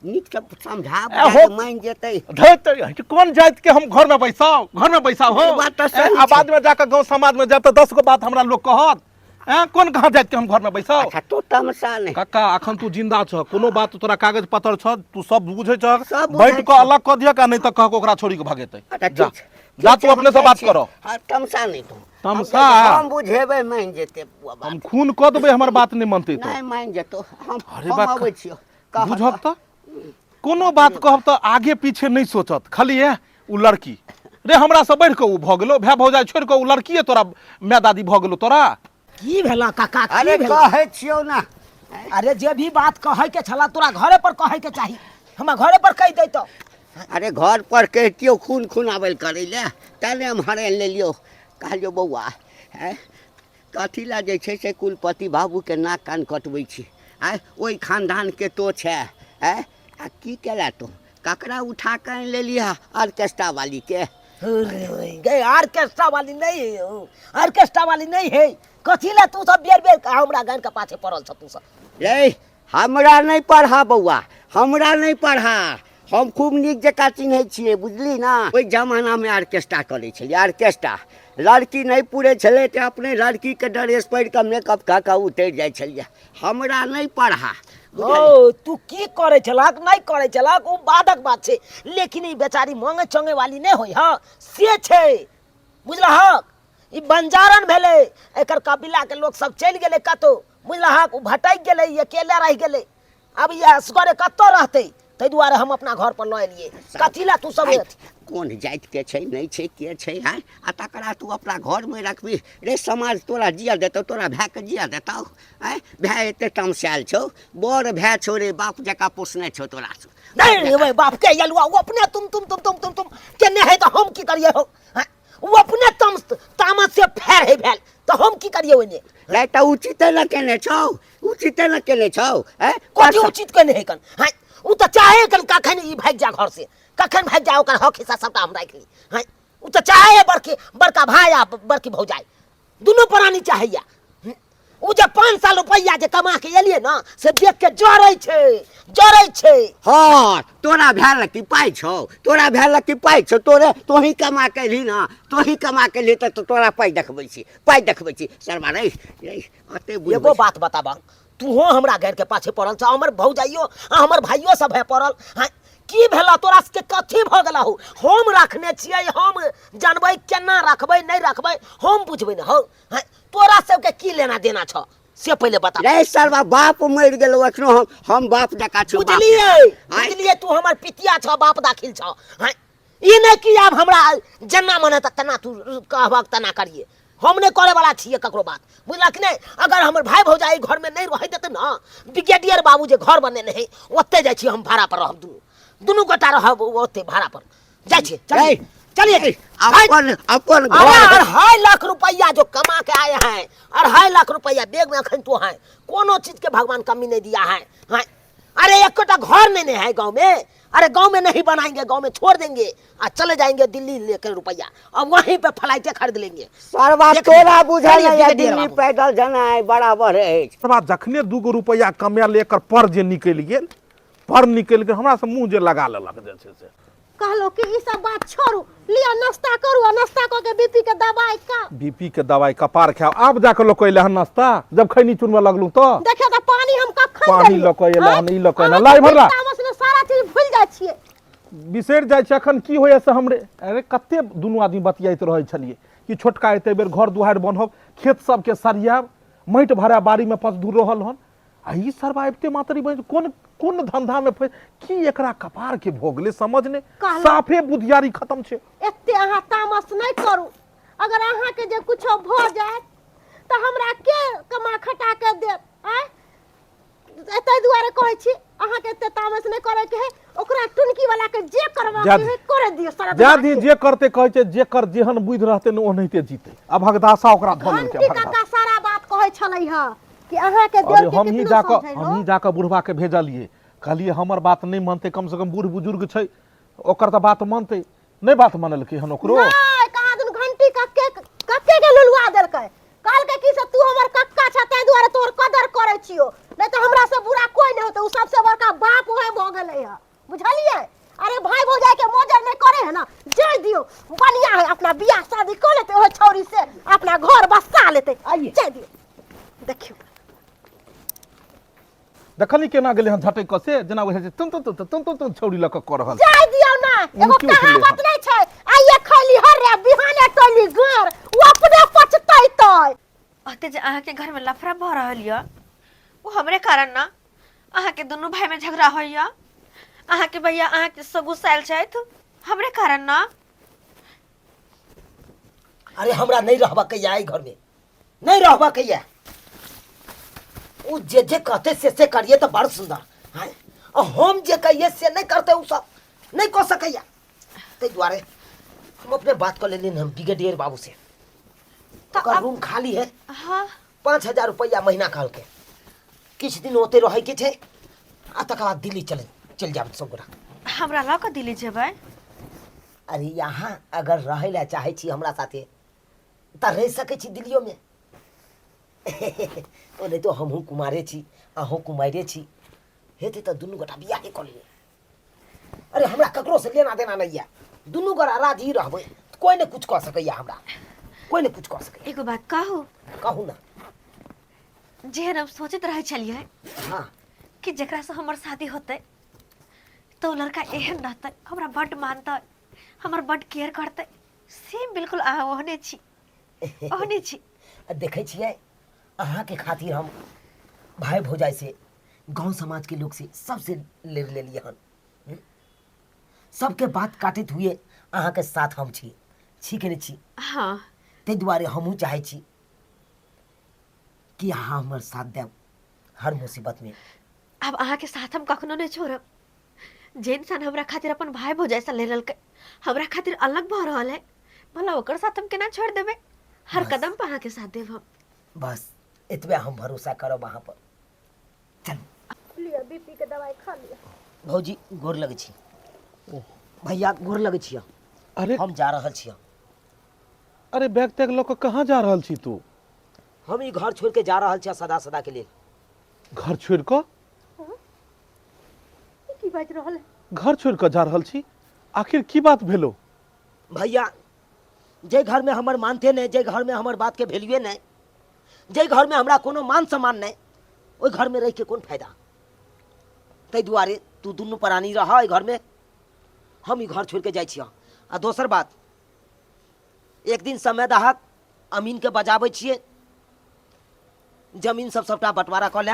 नीकसँ समझा ए, बुझा हो। कऽ मानि जेतै। धैत कोन जाति के हम घर में बैसाउ, घर में बैसाउ हो। ई बात तऽ सही ए, आ छै। बाद में जाकऽ गाँव समाज में जायब तऽ 10 गो बात हमरा लोक कहत। ए, कोन कहाँ जाति के हम घर में बैसाउ? अच्छा तू तमसा नहि कक्का, अखन तू जिंदा छह, कोनो बात तोरा कागज पत्र छह, तू सब बुझै छह, सब बुझै बैठ कऽ छह। अलग कऽ दियक आ नहि तऽ कहक ओकरा छोड़ि कऽ भगेतै। अच्छा जा ठीक छै, जा ठीक तू छै, अपने हम से जाइ बात छियै। करऽ। हाँ, तमसा नहि तू। तमसा? हम बुझेबै मानि जेतै बौआ बात। हम खून कऽ देबै हमर बात नहि मानतै तऽ। नहि मानि जेतौ। हम अरे हम बा, अबै छियौ। कहऽ बुझब तऽ। तऽ कोनो बात कहब तऽ आगे पीछे नहि सोचत, खाली ए उ लड़की रे हमरा से बढ़ि कऽ उ भऽ गेलो, भाय भौजाइ छोड़ि कऽ उ लड़कीए तोरा माय दादी भऽ गेलो तोरा। की भेला काका, की अरे भेला? कहै छियौ ना। अरे जे भी बात कहै के छला तोरा घरे पर कहै के चाही, हमरा घरे पर कहि दैतो। अरे घर पर कहितियौ खून खून आबै लए करै लए, तैं ने हम हरानि लेलियौ। कहलियौ बौआ आँय कथी लए जे छै से कुलपति बाबूके नाक कान कटबै छी? आँय ओहि खानदानके तो छै। आँय आ की केला तू? ककरा उठा कऽ आनि लेलिह ऑर्केस्ट्रा वालीके? गे ऑर्केस्ट्रा वाली नहीं है, ऑर्केस्ट्रा वाली नहीं है। कथी ला तू सब बेर बेर हमरा गान के पाछे पड़ल छ तू सब? रे हमरा नहि पढ़ा बौआ, हमरा नहि पढ़ा, हम खूब नीक जकाँ चिन्है छियै, बुझली ना। ओहि जमानामे ऑर्केस्ट्रा करै छलियै, ऑर्केस्ट्रा लड़की नहि पूरै छलै तऽ अपने लड़कीके ड्रेस पहिर कऽ मेकअप कऽ कऽ उतरि जाइ छलियै। हमरा नहि पढ़ा। ओ तू की करै छलक नहि करै छलक ओ बादक बात छै, लेकिन ई बेचारी मांगे चंगे वाली नहि होइ हँ से छै, बुझलहक? ई बंजारन भेलै, एकर कबीलाके लोक सब चलि गेलै कतहु, बुझलहक? ओ भटकि गेलै, ई अकेले रहि गेलै, अब ई असगरे कतऽ रहतै, ताहि दुआरे हम अपना घर पर लऽ एलियै। कथी लए तू सब आइ कोन जातिके छै नहि छै के छै? आँय आ तकरा तू अपना घरमे रखबही? रे समाज तोरा जिया देतौ? तोरा भायके जिया देतौ? आँय भाय एते तमसायल छौ, बड़ भाय छौ रे, बाप जकाँ पोसने छौ तोरा। नहीं रे भाई, बाप के यलुआ वो अपने तुम तुम तुम तुम तुम तुम केने है तो हम की करिए हो? हाँ, वो अपने तम तामस से फेर है भेल तो हम की करिए ओने? रे तऽ उचिते ने केने छौ, उचिते ने केने छौ। आँय कथी उचित केने है कन? हाँ, उ तऽ चाहे कन कखन ई भागि जा घर से, कखन भागि जा, ओकर हक हिस्सा सबटा हम राखि ली। हाँ, उ तऽ चाहे है बड़की बड़का भाय आ बड़की भौजाई दुनू प्राणी चाहैया। ओ जे 5 साल रुपैआ जे कमा के एलियै ने से देख के जरै छै, जरै छै। हाँ, तोरा भेल की पाइ छौ? तोरा भेल की पाइ छौ? तोरे तोही कमा के एलही ना, तोही कमा के एलही तऽ तोरा पाइ देखबै छी, पाइ देखबै छी। सरबा रे रे, अते बुझबै। एगो बात बताबा, तूहो हमरा घर के पाछे पड़ल छ, हमर भौजाइयो आ हमर भाइयो सब है पड़ल। हाँ, की भेला तोरा सबके? कथी भऽ गेला हो? हम रखने छियै, हम जानबै केना रखबै नहि रखबै, हम बुझबै ने हौ। हाँ, तोरा सबके की लेना देना छ से पहिले बता। रे सरबा, बाप मरि गेलौ, एखनो हम बाप जकाँ छियौ, बाप। बुझलियै। आँय? बुझलियै, तू हमर पितिया छ, बाप दाखिल छ। हाँ, ई नहि कि आब हमरा जेना मन हेतै तेना तू कहबक तेना करिए। हम नहि करे वाला छियै ककरो बात, बुझलक नहि? अगर हमर भाई भौजाई घर में नहीं रह देते ना, ब्रिगेडियर बाबू जे घर बनेने है ओते जाइ छी हम भाड़ा पर रहब, दुनू दुनू गोटा रहब ओते भाड़ा पर जाइ छी। चलिए। ए, चलिए। अपन अपन अरे घर 2.5 लाख रुपया जो कमा के आए हैं, 2.5 लाख रुपया बैग में अखन तो है, कोनो चीज के भगवान कमी नहीं दिया है। हाँ, अरे एक घर नहीं, नहीं है गांव में। अरे गांव में नहीं बनाएंगे, गांव में छोड़ देंगे आ चले जाएंगे दिल्ली लेकर रुपया और वहीं पे फ्लाइटे खरीद लेंगे। सरबा, देख- तोरा बुझल चलिए, नहीं है, ब्रिगेडियर दिल्ली बाबू। पैदल जेनाइ बराबर अछि। तकर बाद जखने 2 गो रुपैआ कमायल, एकर पर जे निकलि गेल, पर निकलि गेल, हमरा से मुँह जे लगा लेलक जे छै से। कहलो कि ई सब बात छोड़ू, लिअ नाश्ता करू आ नाश्ता कऽ के बीपी के दवाई खाउ। बीपी के दवाई कपार खाओ। आब जाके लोग अयलै हन नाश्ता, जब खैनी चुनबऽ लगलू तऽ। देखियौ तऽ पानी हम कखन पानी देलियै? लऽ कऽ अयलै हन, आँय? ई लऽ कऽ अयलै। अहाँ लाइ तऽ भरला। तामस में सारा चीज भूलि जाइ छियै। बिसरि जाइ छै। एखन की होइए से हमरे। अरे कते दुनू आदमी बतियाइत रहै छलियै कि छोटका एते बेर घर दुआरि बन्हब, खेत सबके सरियाब, माटि भरा बाड़ीमे पाँच धूर रहल हन आ ई सरबा अबिते मातरी बनि कोन कोन धंधामे फँसि की एकरा कपार के भऽ गेलै समझ नहि। कहलहुँ। साफे बुधियारी खत्म छै। एते अहाँ तामस नहि करू। अगर अहाँके जे कुछो भऽ जायत तऽ हमरा के कमा खटा के देत? आँय, ताहि दुआरे कहै छी अहाँके एते तामस नहि करैके है। ओकरा टुनकी वाला के जे करबाक जा है करे दियौ सारा। जा दी, जे करते कहै छै, जेकर जेहन बुद्धि रहतै ने ओनाहिते जीतै। आ भगदासा ओकरा धऽ लेलकै। घंटी भगदासा काका सारा बात कहै छलै हँ कि अहाँके अरे देर के हमही कितनो जाकऽ समझेलहुँ। हमही जाकऽ बुढ़बा के भेजलियै, कहलियै हमर बात नहि मानतै, कमसँ कम बूढ़ बुजुर्ग छै, ओकर तऽ बात मानतै। नहि बात मानलकै हन ओकरो। नहि, कहाँ दुनू घंटी कक्के कक्के के लुलुआ देलकै। कहलकै कि से तू हमर कक्का छ ताहि दुआरे तोहर कदर करै छियो, नहि तऽ हमरा से बुरा कोई नहि होतै। ओ सबसे बड़का बाप ओहे भऽ गेलै हँ, बुझलियै? अरे भाई भौजाई के मोजर नहीं करे है ना, जाय दियो, बढ़िया है। अपना बियाह शादी कर लेते ओहे छौरी से, अपना घर बसा लेते। आइए। जाय दियो, देखियो। देखली केना गेलै हन झटकि कऽ से जेना बुझाइ छै तुम तुम तुम तुम तुम तुम छौड़ी लऽ कऽ कऽ रहल छै। जाय दियो ना, एगो उनकी उठलै कहावत नहीं छै, आइए खैली हर रे बिहाने टोली घर, ओ अपने पचतै तै। ओते जे अहाँके घरमे लफड़ा भऽ रहल यऽ ओ हमरे कारण ना अहाँके दुनू भाईमे झगड़ा होइए। अहाँके भैया अहाँके से गुस्सायल छथि हमरे कारण ना। अरे हमरा नहीं रहबा के या घर में नहीं रहबा के या। उ जे जे कहते से से करिए तो बड़ सुंदर हैं, और हम जे कहिए से नहीं करते, उ सब नहीं कह सकैया। ताहि दुआरे हम अपने बात कर लेलियन हम ब्रिगेडियर बाबू से। तऽ ओकर आब रूम खाली है। हाँ। 5000 रुपया महीना कहलकै। किछु दिन ओते रहैके छै आ तकर बाद दिल्ली चल चलि जायब सब गोटा। हमरा लऽ कऽ दिल्ली जेबै? अरे यहाँ अगर रहै लए चाहै छी हमरा साथे तऽ रहि सकै छी दिल्लियोमे। ओनाहितो तो हमहूँ कुमारे छी, अहूँ कुमारे छी, हेतै तऽ दुनू गोटा बियाहे कऽ लेबै। अरे हमरा ककरोसँ लेना देना नहि यऽ। दुनू गोटा राजी रहबै तऽ कोइ नहि किछु कऽ सकैए हमरा, कोइ नहि किछु कऽ सकैए। एगो बात कहू? कहू ने। जेहन हम सोचैत रहै छलियै कि जकरासँ हमर शादी होतै तऽ ओ लड़का एहन रहतै, हमरा बड्ड मानतै, हमर बड्ड केयर करतै, सेम बिल्कुल अहाँ ओहने छी, ओहने छी। आ देखै छियै, अहाँके खातिर हम भाय भौजाइ से, गाँव समाजके लोक से, सबसे लड़ि लेलियै हन। हम्म? सबके बात काटैत हुए अहाँके साथ हम छी, छी कि नहि छी? हाँ। ताहि दुआरे हमहूँ चाहै छी कि अहाँ हमर साथ देब हर मुसीबतमे। आब अहाँके साथ हम कखनो नहि छोड़ब। जे इंसान हमरा खातिर अपन भाय भौजाइसँ लड़ि लेलकै, हमरा खातिर अलग भऽ रहल है, भला ओकर साथ हम केना छोड़ि देबै? हर बस। कदम पर अहाँके साथ देब हम। बस एतबे हम भरोसा करब अहाँ पर। चलू। लिअ, बीपी के दवाई खा लिअ। भौजी गोर लगै छी, भैया गोर लगै छी। अरे हम जा रहल छी। अरे बैग तैग लऽ कऽ कहाँ जा रहल छी तू? हम ई घर छोड़ि के जा रहल छी सदा सदा के लेल। घर छोड़ि कऽ? ई की बाजि रहल है? घर छोड़ि कऽ जा रहल छी? आखिर की बात भेलो? भैया, जे घर में हमर मानते नहीं, जे घर में हमर बात के वैल्यूए नहीं, जे घर में हमरा कोनो मान सम्मान नहीं, ओहि घर में रह के कोन फायदा? ताहि दुआरे तू दुनू प्राणी रह एहि घर में, हम ई घर छोड़ के जाइ छियह। आ दोसर बात, एक दिन समय दहक अमीन के बजाबै छियै, जमीन सब सबटा बंटवारा कऽ ले,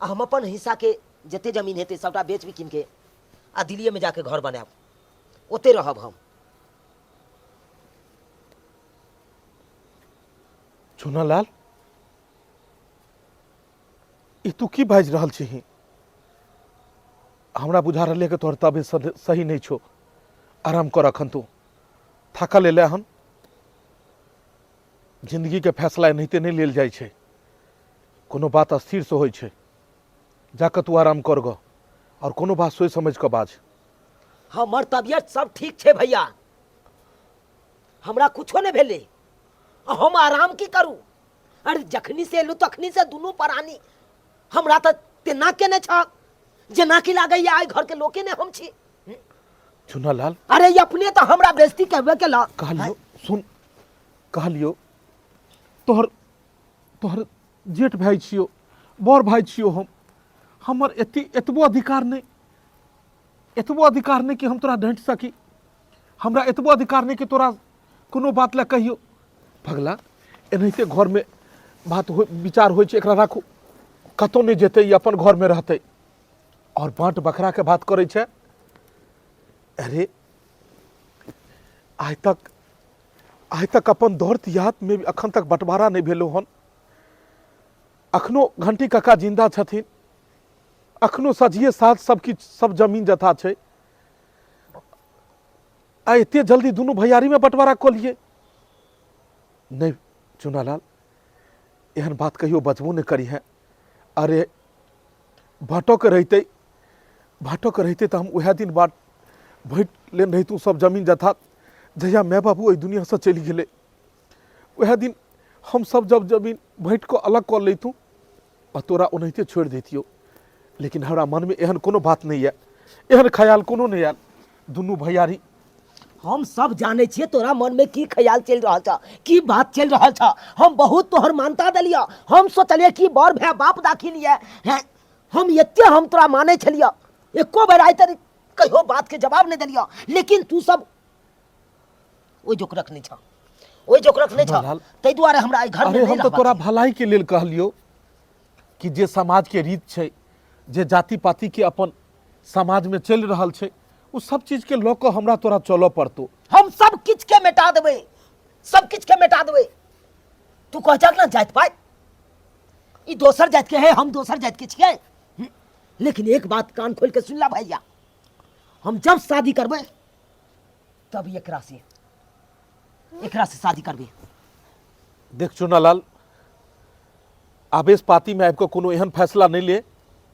आ हम अपन हिस्सा के जते जमीन हेतै सबटा बेच बिकिन के आ दिल्लीए में जाके घर बनायब, ओते रहब हम। चुनालाल, ई तू की बाजि रहल छही? हमरा बुझा रहल कि तोहर तबियत सही नहीं छो। आराम कर, अखन तू थाकल एले हन। जिंदगी के फैसला एनाहिते नहीं लेल जाइ छै, कोनो बात स्थिर से होइ छै। जाके तू आराम कर ग, और कोनो बात सोच समझ के बाज। हमर तबियत सब ठीक छै भैया, हमरा कुछो नहीं भेलै, हम आराम की करू? अरे जखनी से एलू तखनी से दुनू प्राणी हमरा तऽ तेना केने छ जेना कि लागैया आइ घर के लोके ने हम छी। चुनालाल, अरे ई अपने तऽ हमरा बेइज्जती कहबे केलक। कहलियो सुन, कहलियो तोहर तोहर जेठ भाई छियो, बड़ भाई छियो हम, हमर एती एतबो अधिकार नहीं, एतबो अधिकार नहीं कि हम तोरा डांटि सकी, हमरा एतबो अधिकार नहीं कि तोरा कोनो बात लए कहियो। पगला, एनाहिते घरमे बात हो विचार होइ छै, एकरा राखू, कतहु नहि जेतै, ई अपन घरमे रहतै। और बाँट बखराके बात करै छै। अरे आइ तक आइ तक अपन दौर तिहातमे भी अखन तक बँटवारा नहि भेलो हन। अखनो घंटी काका जिंदा छथिन, अखनो सझिए साथ सब किछु सब जमीन जथा छै, आ एते जल्दी दुनू भैयारीमे बँटवारा कऽ लिए? नहि चुनालाल, एहन बात कहियो बजबो नहि करी हैं। अरे बाँटऽके रहितै, बाँटऽके रहितै तऽ हम उएह दिन बाट बाँटि लेने रहितहुँ सब जमीन जथा, जहिया माय बाबू एहि दुनिआँसँ चलि गेलै उएह दिन हम सब जब जमीन बाँटि कऽ अलग कऽ लैतहुँ आ तोरा ओनाहिते छोड़ि दैतियौ। लेकिन हमरा मनमे एहन कोनो बात नहि यऽ, एहन ख्याल कोनो नहि आयल। दुनू भैयारी हम सब जानै छियै तोरा मनमे की ख्याल चलि रहल छ, की बात चलि रहल छ। हम बहुत तोहर मानता देलियऽ, हम सोचलियै कि बड़ भाय बाप दाखिल यऽ हैं, हम एते हम तोरा मानै छलियऽ, एको बेर आइ तक कहियो बातके जवाब नहि देलियऽ, लेकिन तू सब ओहि जोकरक नहि छ, ओहि जोकरक नहि छ, ताहि दुआरे हमरा एहि घरमे अरे हम तऽ तोरा भलाइके लेल कहलियौ कि जे समाजके रीत छै, जे जाति पातिके अपन समाजमे चलि रहल छै, ओ सब चीजके लऽ कऽ हमरा तोरा चलऽ पड़तौ। हम सब किछुके मेटा देबै, सब किछुके मेटा देबै। तू कह जाक ना जाति पाति, ई दोसर जातिके है, हम दोसर जातिके छियै, लेकिन एक बात कान खोल के सुन ला भैया, हम जब शादी करबै तब एकरा से शादी करबै। देख चुनालाल, आवेश पातीमे आबि कऽ कोनो एहन फैसला नहि ले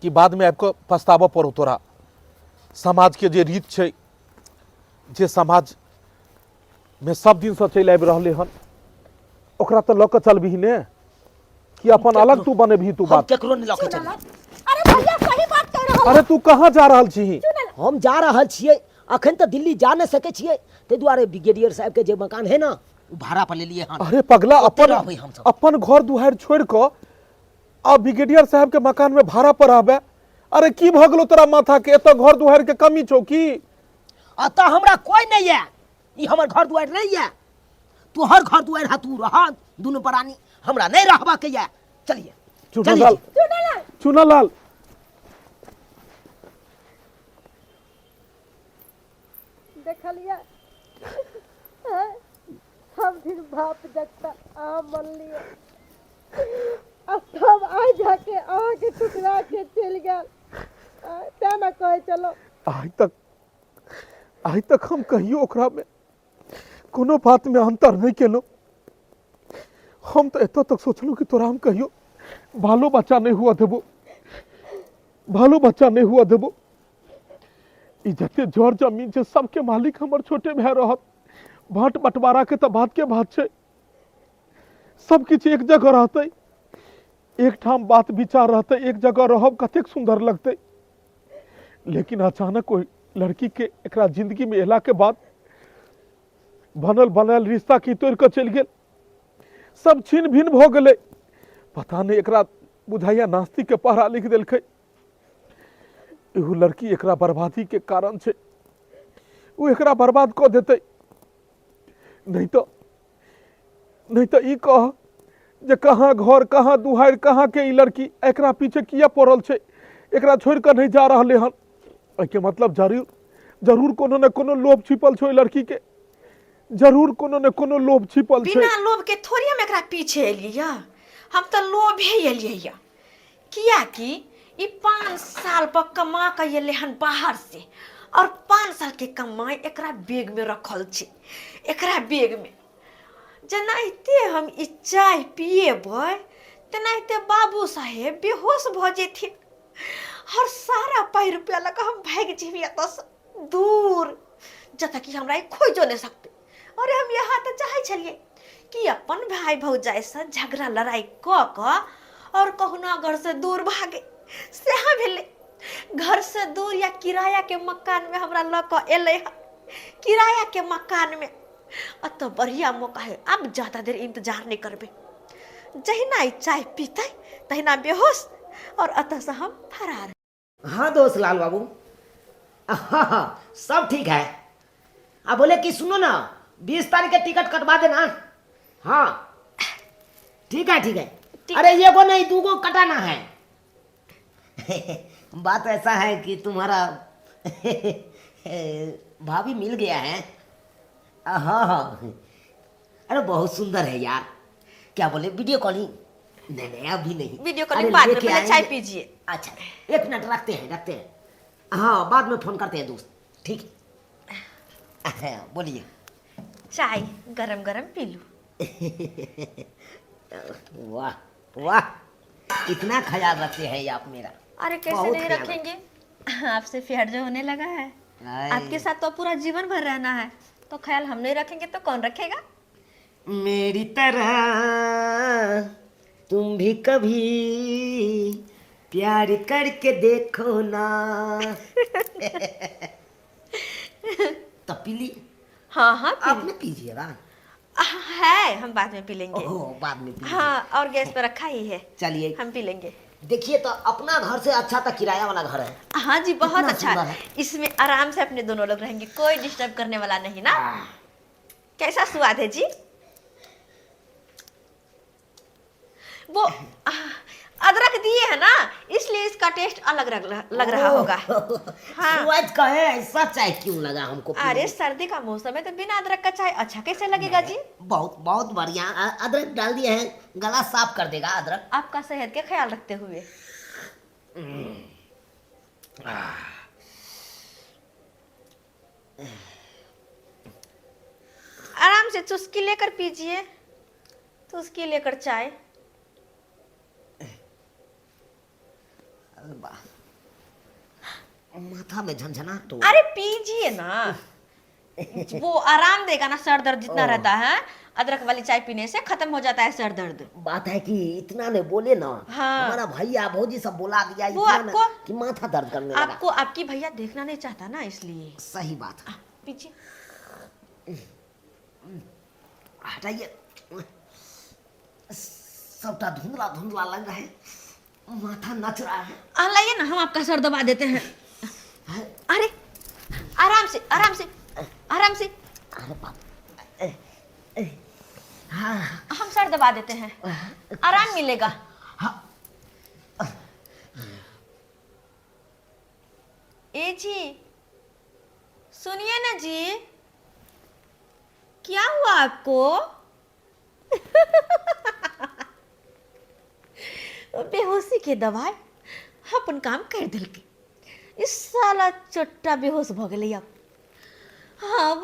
कि बादमे आबि कऽ पछताबऽ पड़ौ तोरा। समाजके जे रीत छै, जे समाजमे सब दिनसँ चलि आबि रहलै हन, ओकरा तऽ लऽ कऽ चलबिही ने कि अपन अलग तू बनेबही तू हम बात? केकरो नहि लऽ के चलबै। अरे भैया सही बात कह रहल। अरे तू कहाँ जा रहल छीही? हम जा रहल छियै, अखन तऽ दिल्ली जा नहि सकै छियै, ताहि दुआरे ब्रिगेडियर साहबके जे मकान है ना ओ भाड़ा पर लेलियै हन। अरे पगला, ओते अपन रहबै हमसब। अपन घर दुआरि छोड़ि कऽ आ ब्रिगेडियर साहब के मकान में भाड़ा पर रहबे? अरे की भऽ गेलो तोरा माथा के? एतऽ घर दुआरि के कमी छौ की? एतऽ हमरा कोई नहीं है, ई हमर घर दुआरि नहीं है, तोहर घर दुआरि है, तू रह दुनू प्राणी, हमरा नहीं रहबा के है। चलिए चुनालाल, चलिए। चुनालाल, देखलियै सब दिन बाप जगता अहाँ मनलियै आ सब आइ जाके अहाँके ठुकरा के चलि गेल, तेँ ने कहै छलहुँ। आइ तक आइ तक हम कहियो ओकरामे कोनो बातमे अन्तर नहि केलहुँ। हम तऽ एतऽ तक सोचलहुँ कि तोरा हम कहियो बालो बच्चा नहि हुअ देबो, बालो बच्चा नहि हुअ देबो। ई जते जर जमीन छै सबके मालिक हमर छोटे भाय रहत। बाँट बँटवाराके तऽ बातके बात छै। सब किछु एक जगह रहतै, एकठाम बात विचार रहतै, एक जगह रहब, कतेक सुन्दर लगतै। लेकिन अचानक ओहि लड़की के एकरा जिंदगी में एला के बाद बनल बनायल रिश्ता की तोड़ कऽ चलि गेल, सब छिन भिन भऽ गेलै। पता नहि एकरा बुझाइया नास्तिक के पहरा लिख देलकै। एगो लड़की एकरा बर्बादी के कारण छै, ओ एकरा बर्बाद कऽ देतै। नहीं तो ई कह जे कहाँ घर कहाँ दुहारि कहाँ के ई लड़की एकरा पीछे किया पड़ल छै, एकरा छोड़ कऽ नहीं जा रहलै हन। एहिके मतलब जरूर जरूर कोनो ने कोनो लोभ छिपल छै ओहि लड़की के, जरूर कोनो ने कोनो लोभ छिपल छै। बिना लोभ के थोड़ी हम एकरा पीछे एलियै या, हम तऽ लोभे एलियै या, कियाकि ई 5 साल पर कमा के एलै हन बाहर से, और 5 साल के कमाई एकरा बैग में रखल छै। एकरा बैग में जेनाहिते हम ई चाय पिएबै तेनाहिते बाबू साहेब बेहोश भऽ जेथिन, और सारा पाइ रुपया लऽ कऽ हम भागि जेबै एतऽसँ दूर, जतऽ कि हमरा ई खोजियो नहि सकतै। अरे हम यहाँ तऽ चाहै छलियै कि अपन भाय भौजाइसँ झगड़ा लड़ाइ कऽ कऽ और कहुना घरसँ दूर भागे, सएह भेलै। घरसँ दूर या किरायाके मकानमे हमरा लऽ कऽ एलै हँ, किरायाके मकानमे। एतऽ बढ़िआँ मौका है, आब ज्यादा देर इंतजार नहि करबै। जहिना ई चाय पीतै तहिना बेहोश और एतऽसँ हम फरार। हाँ दोस्त लाल बाबू, हाँ हाँ सब ठीक है। आ बोले कि सुनो ना, 20 तारीख के टिकट कटवा देना। हाँ ठीक है ठीक है। ठीक। अरे ये गो नहीं, दूगो कटाना है। बात ऐसा है कि तुम्हारा भाभी मिल गया है। हाँ हाँ, अरे बहुत सुंदर है यार। क्या बोले, वीडियो कॉलिंग? नहीं नहीं अभी नहीं, वीडियो कॉलिंग अरे बाद में, लेके पहले चाय आएंगे। पीजिए। अच्छा एक मिनट, रखते हैं रखते हैं, हाँ बाद में फोन करते हैं दोस्त। ठीक है, बोलिए। चाय गरम गरम पी लूँ। वाह वाह, इतना ख्याल रखते हैं आप मेरा। अरे कैसे बहुत नहीं ख्याल रखेंगे, आपसे प्यार जो होने लगा है। आए। आपके साथ तो पूरा जीवन भर रहना है, तो ख्याल हम नहीं रखेंगे तो कौन रखेगा। मेरी तरह तुम भी कभी प्यार करके देखो ना। तो पी ली। हाँ हाँ पी आपने पीजिएगा। है, हम बाद में पी लेंगे। ओहो बाद में पी। हाँ और गैस पर रखा ही है। चलिए हम पी लेंगे। देखिए तो अपना घर से अच्छा तो किराया वाला घर है। हाँ जी बहुत कितना अच्छा सुंदर है। इसमें आराम से अपने दोनों लोग रहेंगे, कोई डिस्टर्ब करने वाला नहीं ना। कैसा स्वाद है जी? वो अदरक दिए है ना, इसलिए इसका टेस्ट अलग लग रहा होगा। हाँ। स्वाद का है, ऐसा चाय क्यों लगा हमको पीने अरे में? सर्दी का मौसम है तो बिना अदरक का चाय अच्छा कैसे लगेगा जी? बहुत बहुत बढ़िया। अदरक डाल दिए हैं, गला साफ कर देगा अदरक। आपका सेहत के ख्याल रखते हुए। आराम से चुस्की लेकर पीजिए, चुस्की लेकर चाय। अरे वाह, माथा में झनझनाहट हो। अरे पीजिए ना, वो आराम देगा ना। सर दर्द जितना रहता है अदरक वाली चाय पीने से खत्म हो जाता है सर दर्द। बात है कि इतना ने बोले ना, हाँ। हमारा भैया भौजी सब बोला दिया वो इतना ने आपको- कि माथा दर्द करने लगा। आपको आपकी भैया देखना नहीं चाहता ना, इसलिए। सही बात है। पीजिए। हटाइए, सबटा धुंधला धुंधला लग रहा है, माथा नच रहा है। आ लाइए ना, हम आपका सर दबा देते हैं। अरे आराम से आराम से आराम से। अरे बाप, हाँ हम सर दबा देते हैं, आराम मिलेगा। ए जी सुनिए ना जी, क्या हुआ आपको? बेहोशी के दवाई अपन काम कर दिलकै। इस साला चट्टा बेहोश भ गेलै। अब अब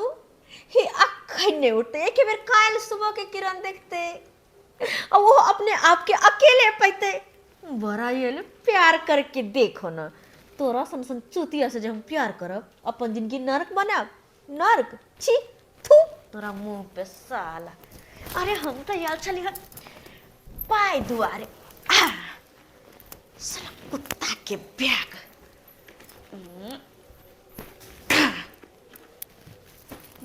हे अखन नहीं उठते, एक बेर काल्हि सुबह के किरण देखते और वो अपने आप के अकेले पैते। बड़ा ये ले प्यार करके देखो ना, तोरा सन सन चूतिया से जब हम प्यार करब अपन जिंदगी नरक बनाब। नरक छी थू तोरा मुंह पे साला। अरे हम तो यार छली हन पाइ दुआरे। आ साला कुत्ता के बैग।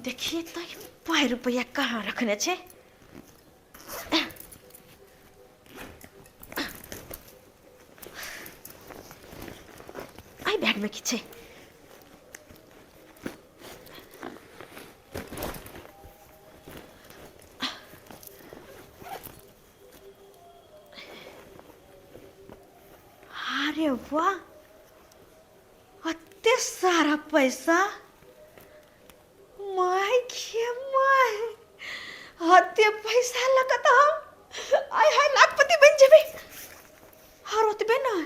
देखिए तो पाइ रुपैआ कहाँ रखने छै। एहि बैगमे की छै? अरे वाह, अते सारा पैसा! My गे my, अते पैसा लऽ कऽ तऽ हम आय हाय लाखपति बनि जेबै। आओर ओतबे नहि,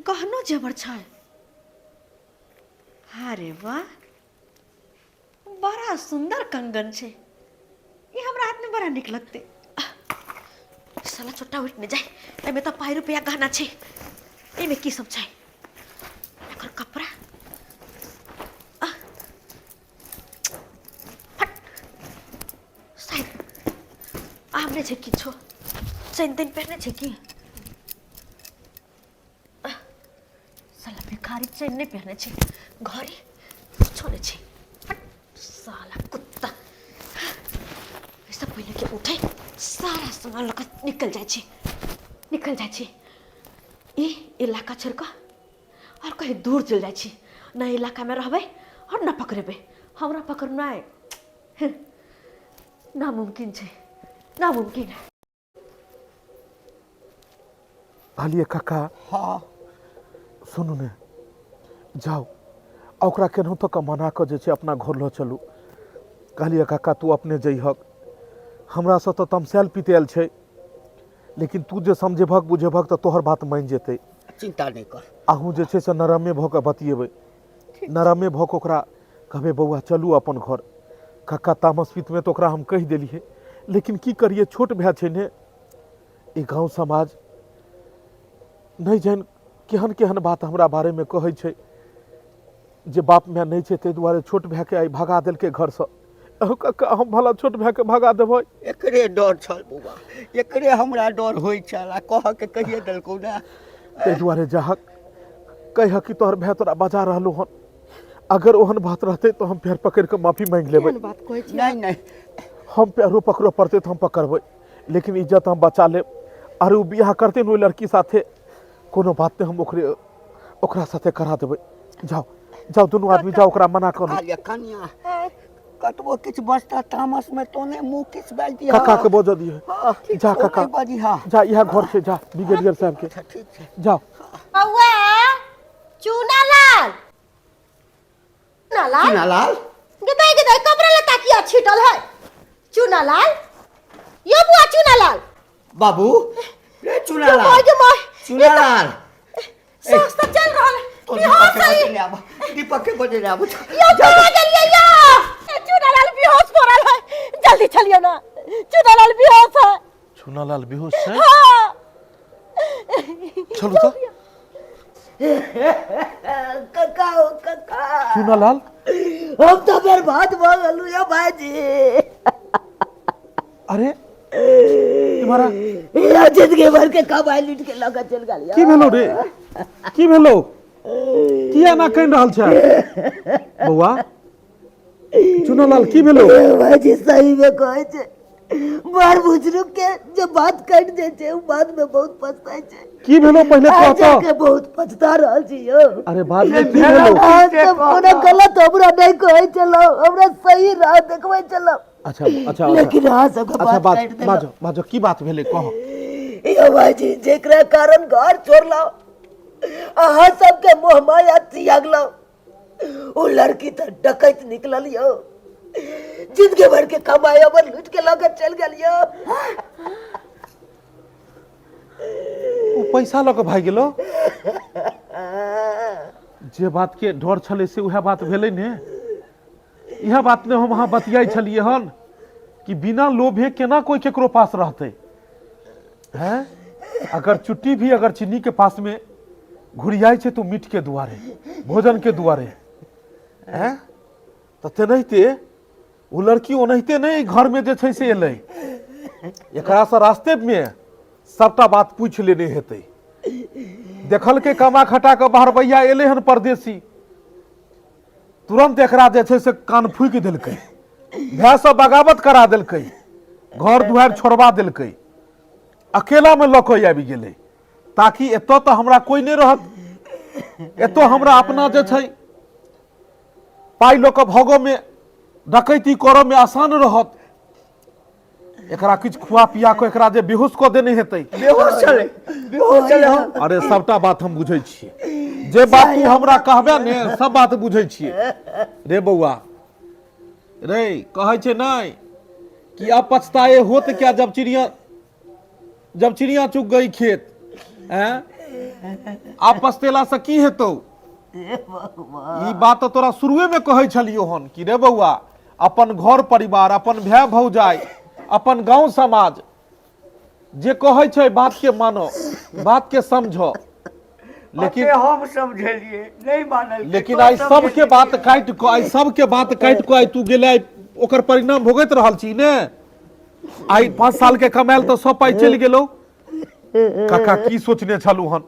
गहनो जेवर छै। अरे वाह, बड़ा सुंदर कंगन छै ई, हमरा हाथ में बड़ा निक लगतै। साला छोटा उठ ने जाय, एहिमे तऽ पाइ रुपया गहना छै। एहिमे की सब छै? एकर कपड़ा आह, फट साइड। आब नहि छै किछो। चैन तैन पहिरने छै की? साला भिखारी चैन नहि पहिरने छै, घड़ी किछो नहि छै। हट साला कुत्ता, एहिसँ पहिले के उठे सारा सामान लऽ कऽ निकल जाइ छी, निकल जाइ छी ई इलाका छोड़ि कऽ आओर कहीं दूर चलि जाइ छी। न इलाकामे रहबै आओर न पकड़ेबै। हमरा पकड़नाइ नामुमकिन छै, नामुमकिन। कहलियै काका। हाँ। सुनू ने, जाउ आ ओकरा केनाहितो कऽ मना कऽ जे छै अपना घर लऽ चलू। कहलियै काका, तू अपने जइहक, हमरासँ तऽ तमसायल पितायल छै, लेकिन तू जे समझेबहक बुझेबहक तऽ तोहर बात मानि जेतै। चिंता नहि कर। अहूँ जे छै से नरमे भऽ कऽ बतियेबै, नरमे भऽ कऽ ओकरा कहबै, बौआ चलू अपन घर। काका, तामस पितमे तऽ ओकरा हम कहि देलियै, लेकिन की करियै, छोट भाय छै ने। ई गाँव समाज नहि जानि केहन केहन बात हमरा बारेमे कहै छै जे बाप माय नहि छै, ताहि दुआरे छोट भायके आइ भगा देलकै घरसँ। अहूँ काका, हम भला छोट भायके भगा देबै? एकरे डर छल बौआ, एकरे हमरा डर होइ छल आ कहके कहिए देलकौ ने। ताहि दुआरे जाहक, कहिह कि तोहर भाय तोरा बजा रहलो हन। अगर ओहन बात रहतै तऽ हम पैर पकड़ि कऽ माफी मांगि लेबै। केहन बात कहै छी? नहि नहि। हम पैरो पकड़ऽ पड़तै तऽ हम पकड़बै, लेकिन इज्जत हम बचा लेब। आर ओ बियाह करतै ने ओहि लड़की साथे, कोनो बात नहि, हम ओकरे ओकरा साथे करा देबै। जाओ जाओ, दुनू आदमी जाओ, ओकरा मना करू। कहलियै कनिया, कतबो किछु बजता तामस में तो ने मुँह किछु बाजि दिहऽ। काका के बजऽ दिअ। हाँ, जा काका। ओ नहि बजिहऽ। जा, इएह घर छै, जा ब्रिगेडियर साहब के। अच्छा ठीक छै। जाओ। बौआ चूना लाल, चूना लाल, चूनालाल। गदाई गदाई कपड़ा लत्ता किया छीटल है? चूना लाल, यो बुआ चूना लाल। बाबू रे चूनालाल। माय गे माय। चूनालाल। सांस तऽ चल रहल है। तो बेहोश दीपक के है। बजेने आब, दीपक के बजेने आब। यो कहाँ गेलियै यो? चूना लाल बेहोश पड़ल है, जल्दी चलियो ना, चूना लाल बेहोश है। चूनालाल बेहोश छै? हाँ। चलू तऽ। काका ओ काका। चूनालाल, हम तऽ बर्बाद भऽ गेलहुँ यौ भाईजी। अरे तुम्हारा यौ जिंदगी भर के कमाई लूट के लऽ कऽ चलि गेल यौ। की भेलो रे? की भेलो? किया एना कहि रहल छै बौआ चुनालाल? की भेलो? भाईजी, सही में कहै छै, बड़ बुजुर्ग के जे बात कटि जाइ छै ओ बाद में बहुत पछताइ छै। की भेलो पहिले आइ कह तऽ। जाके बहुत पछता रहल छी यौ। अरे बाद में की भेलो? अहाँ सब कोनो गलत हमरा नहि कहै छलहुँ, हमरा सही राह देखबै छलहुँ। अच्छा अच्छा अच्छा। लेकिन अहाँ सबके अच्छा बात बात काटि देलहुँ। बाजो बाजो, की बात भेलै कह। यौ भाईजी, जेकरा कारण घर छोड़लहुँ, अहाँ सबके मोह माया त्यागलहुँ, ओ लड़की तऽ डकैत निकलल यौ। जिंदगी भर के कमाई हमर लूट के लऽ के चलि गेल यौ। ओ पैसा लऽ कऽ भागि गेलो? जे बात के डर छलै से उएह बात भेलै ने। इएह बात ने हम अहाँ बतियाइ छलियै हन कि बिना लोभे केना कोई केकरो पास रहतै हैं। अगर चुट्टी भी अगर चीनी के पास में घुरियाइ छै तो मीठ के दुआरे, भोजन के दुआरे हैं। तऽ तेनाहिते ओ लड़की ओनाहिते नहि घर में जे छै से एलै, एकरासँ रास्ते में सबटा बात पूछि लेने हेतै। देखलकै कमा खटा कऽ बाहर भैया एलै हन परदेसी, तुरंत एकरा जे छै से कान फूकि देलकै, भायसँ बगावत करा देलकै, घर दुआरि छोड़बा देलकै, अकेलामे लऽ कऽ आबि गेलै, ताकि एतऽ तऽ हमरा कोइ नहि रहत, एतऽ हमरा अपना जे छै पाइ लऽ कऽ भगऽमे डकैती करऽमे आसान रहत। एकरा किछु खुआ पिया कऽ एकरा जे बेहोश कऽ देने हेतै। बेहोश छलै, बेहोश छलै हम। अरे सबटा बात हम बुझै छियै, जे बात तू हमरा कहबे ने सब बात बुझै छियै रे बौआ रे। कहै छै नहि कि अब पछताए होत क्या जब चिड़िया चुग गई खेत। हैं, आब पछतेला से की हेतौ? ई बात तऽ तोरा शुरुए में कहै छलियौ हन कि रे बौआ, अपन घर परिवार, अपन भाय भौजाइ, अपन गांव समाज जे कहै छै बात के मानो, बात के समझो। लेकिन हम समझलिए नहीं मानल। लेकिन आइ सबके बात काटि कऽ, आइ सबके बात काटि कऽ आइ तू गेलै, आइ ओकर परिणाम भोगैत रहल छी ने। आइ 5 साल के कमायल तऽ सब पाइ चलि गेलौ। काका, की सोचने छलहुँ हन?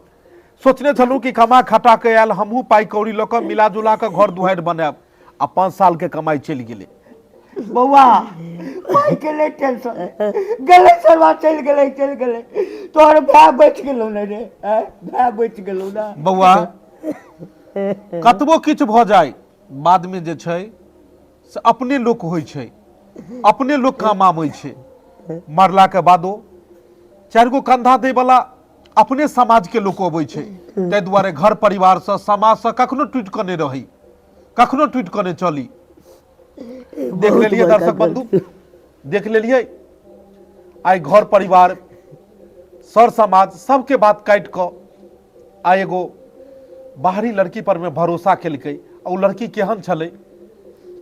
सोचने छलहुँ कि कमा खटा के आयल हमहूँ पाइ कौड़ी लऽ कऽ मिला जुला कऽ घर दुआरि बनायब, आ 5 साल के कमाइ चलि गेलै। बौआ, पाइ के नहि टेंशन, गेलै सरवा चलि गेलै, चलि गेलै। तोहर भाय बचि गेलौ ने रे? आँय, भाय बचि गेलौ ने। बौआ, कतबो किछु भऽ जाय, बादमे जे छै से अपने लोक होइ छै, अपने लोक काम आबै छै। मरलाके बादो 4 गो कंधा दै वाला अपने समाज के लोक अबै छै। ताहि दुआरे घर परिवारसँ, समाजसँ कखनो टूटि कऽ नहि रही, कखनो टूटि कऽ नहि चली। देख लेलियै दर्शक बंधु, देख लेलियै, आइ घर परिवार सर समाज सबके बात काटि कऽ आइ एगो बाहरी लड़की पर में भरोसा केलकै। आ ओ लड़की केहन छलै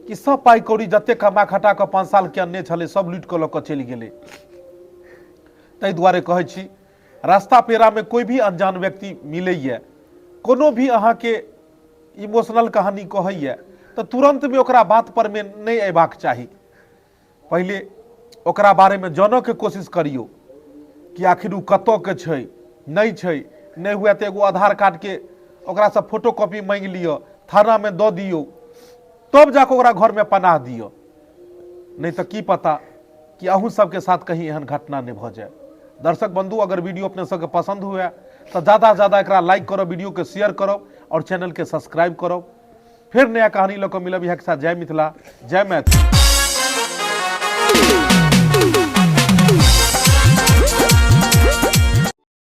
कि सब पाइ कौड़ी जते कमा खटा कऽ 5 साल के अनने छलै सब लूटि कऽ लऽ कऽ चलि गेलै। ताहि दुआरे कहै छी, रास्ता पेरामे कोइ भी अनजान व्यक्ति मिलैए, कोनो भी अहाँके इमोशनल कहानी कहैए, तऽ तुरन्तमे ओकरा बात पर मे नहि अयबाक चाही। पहिले ओकरा बारेमे जानऽके कोशिश करियौ कि आखिर ओ कतऽके छै, नहि छै। नहि हुए तऽ एगो आधार कार्डके ओकरासँ फोटो कॉपी माँगि लिअ, थानामे दऽ दियौ, तब जाकऽ ओकरा घरमे पनाह दिअ। नहि तऽ की पता कि अहूँ सबके साथ कहीं एहन घटना नहि भऽ जाय। दर्शक बंधु, अगर वीडियो अपने सबके पसंद हुए तऽ ज़्यादा से ज़्यादा एकरा लाइक करब, वीडियो के शेयर करब और चैनल के सब्सक्राइब करब। फिर नया कहानी लऽ कऽ मिलब। इएह के साथ जय मिथिला, जय मैथिली।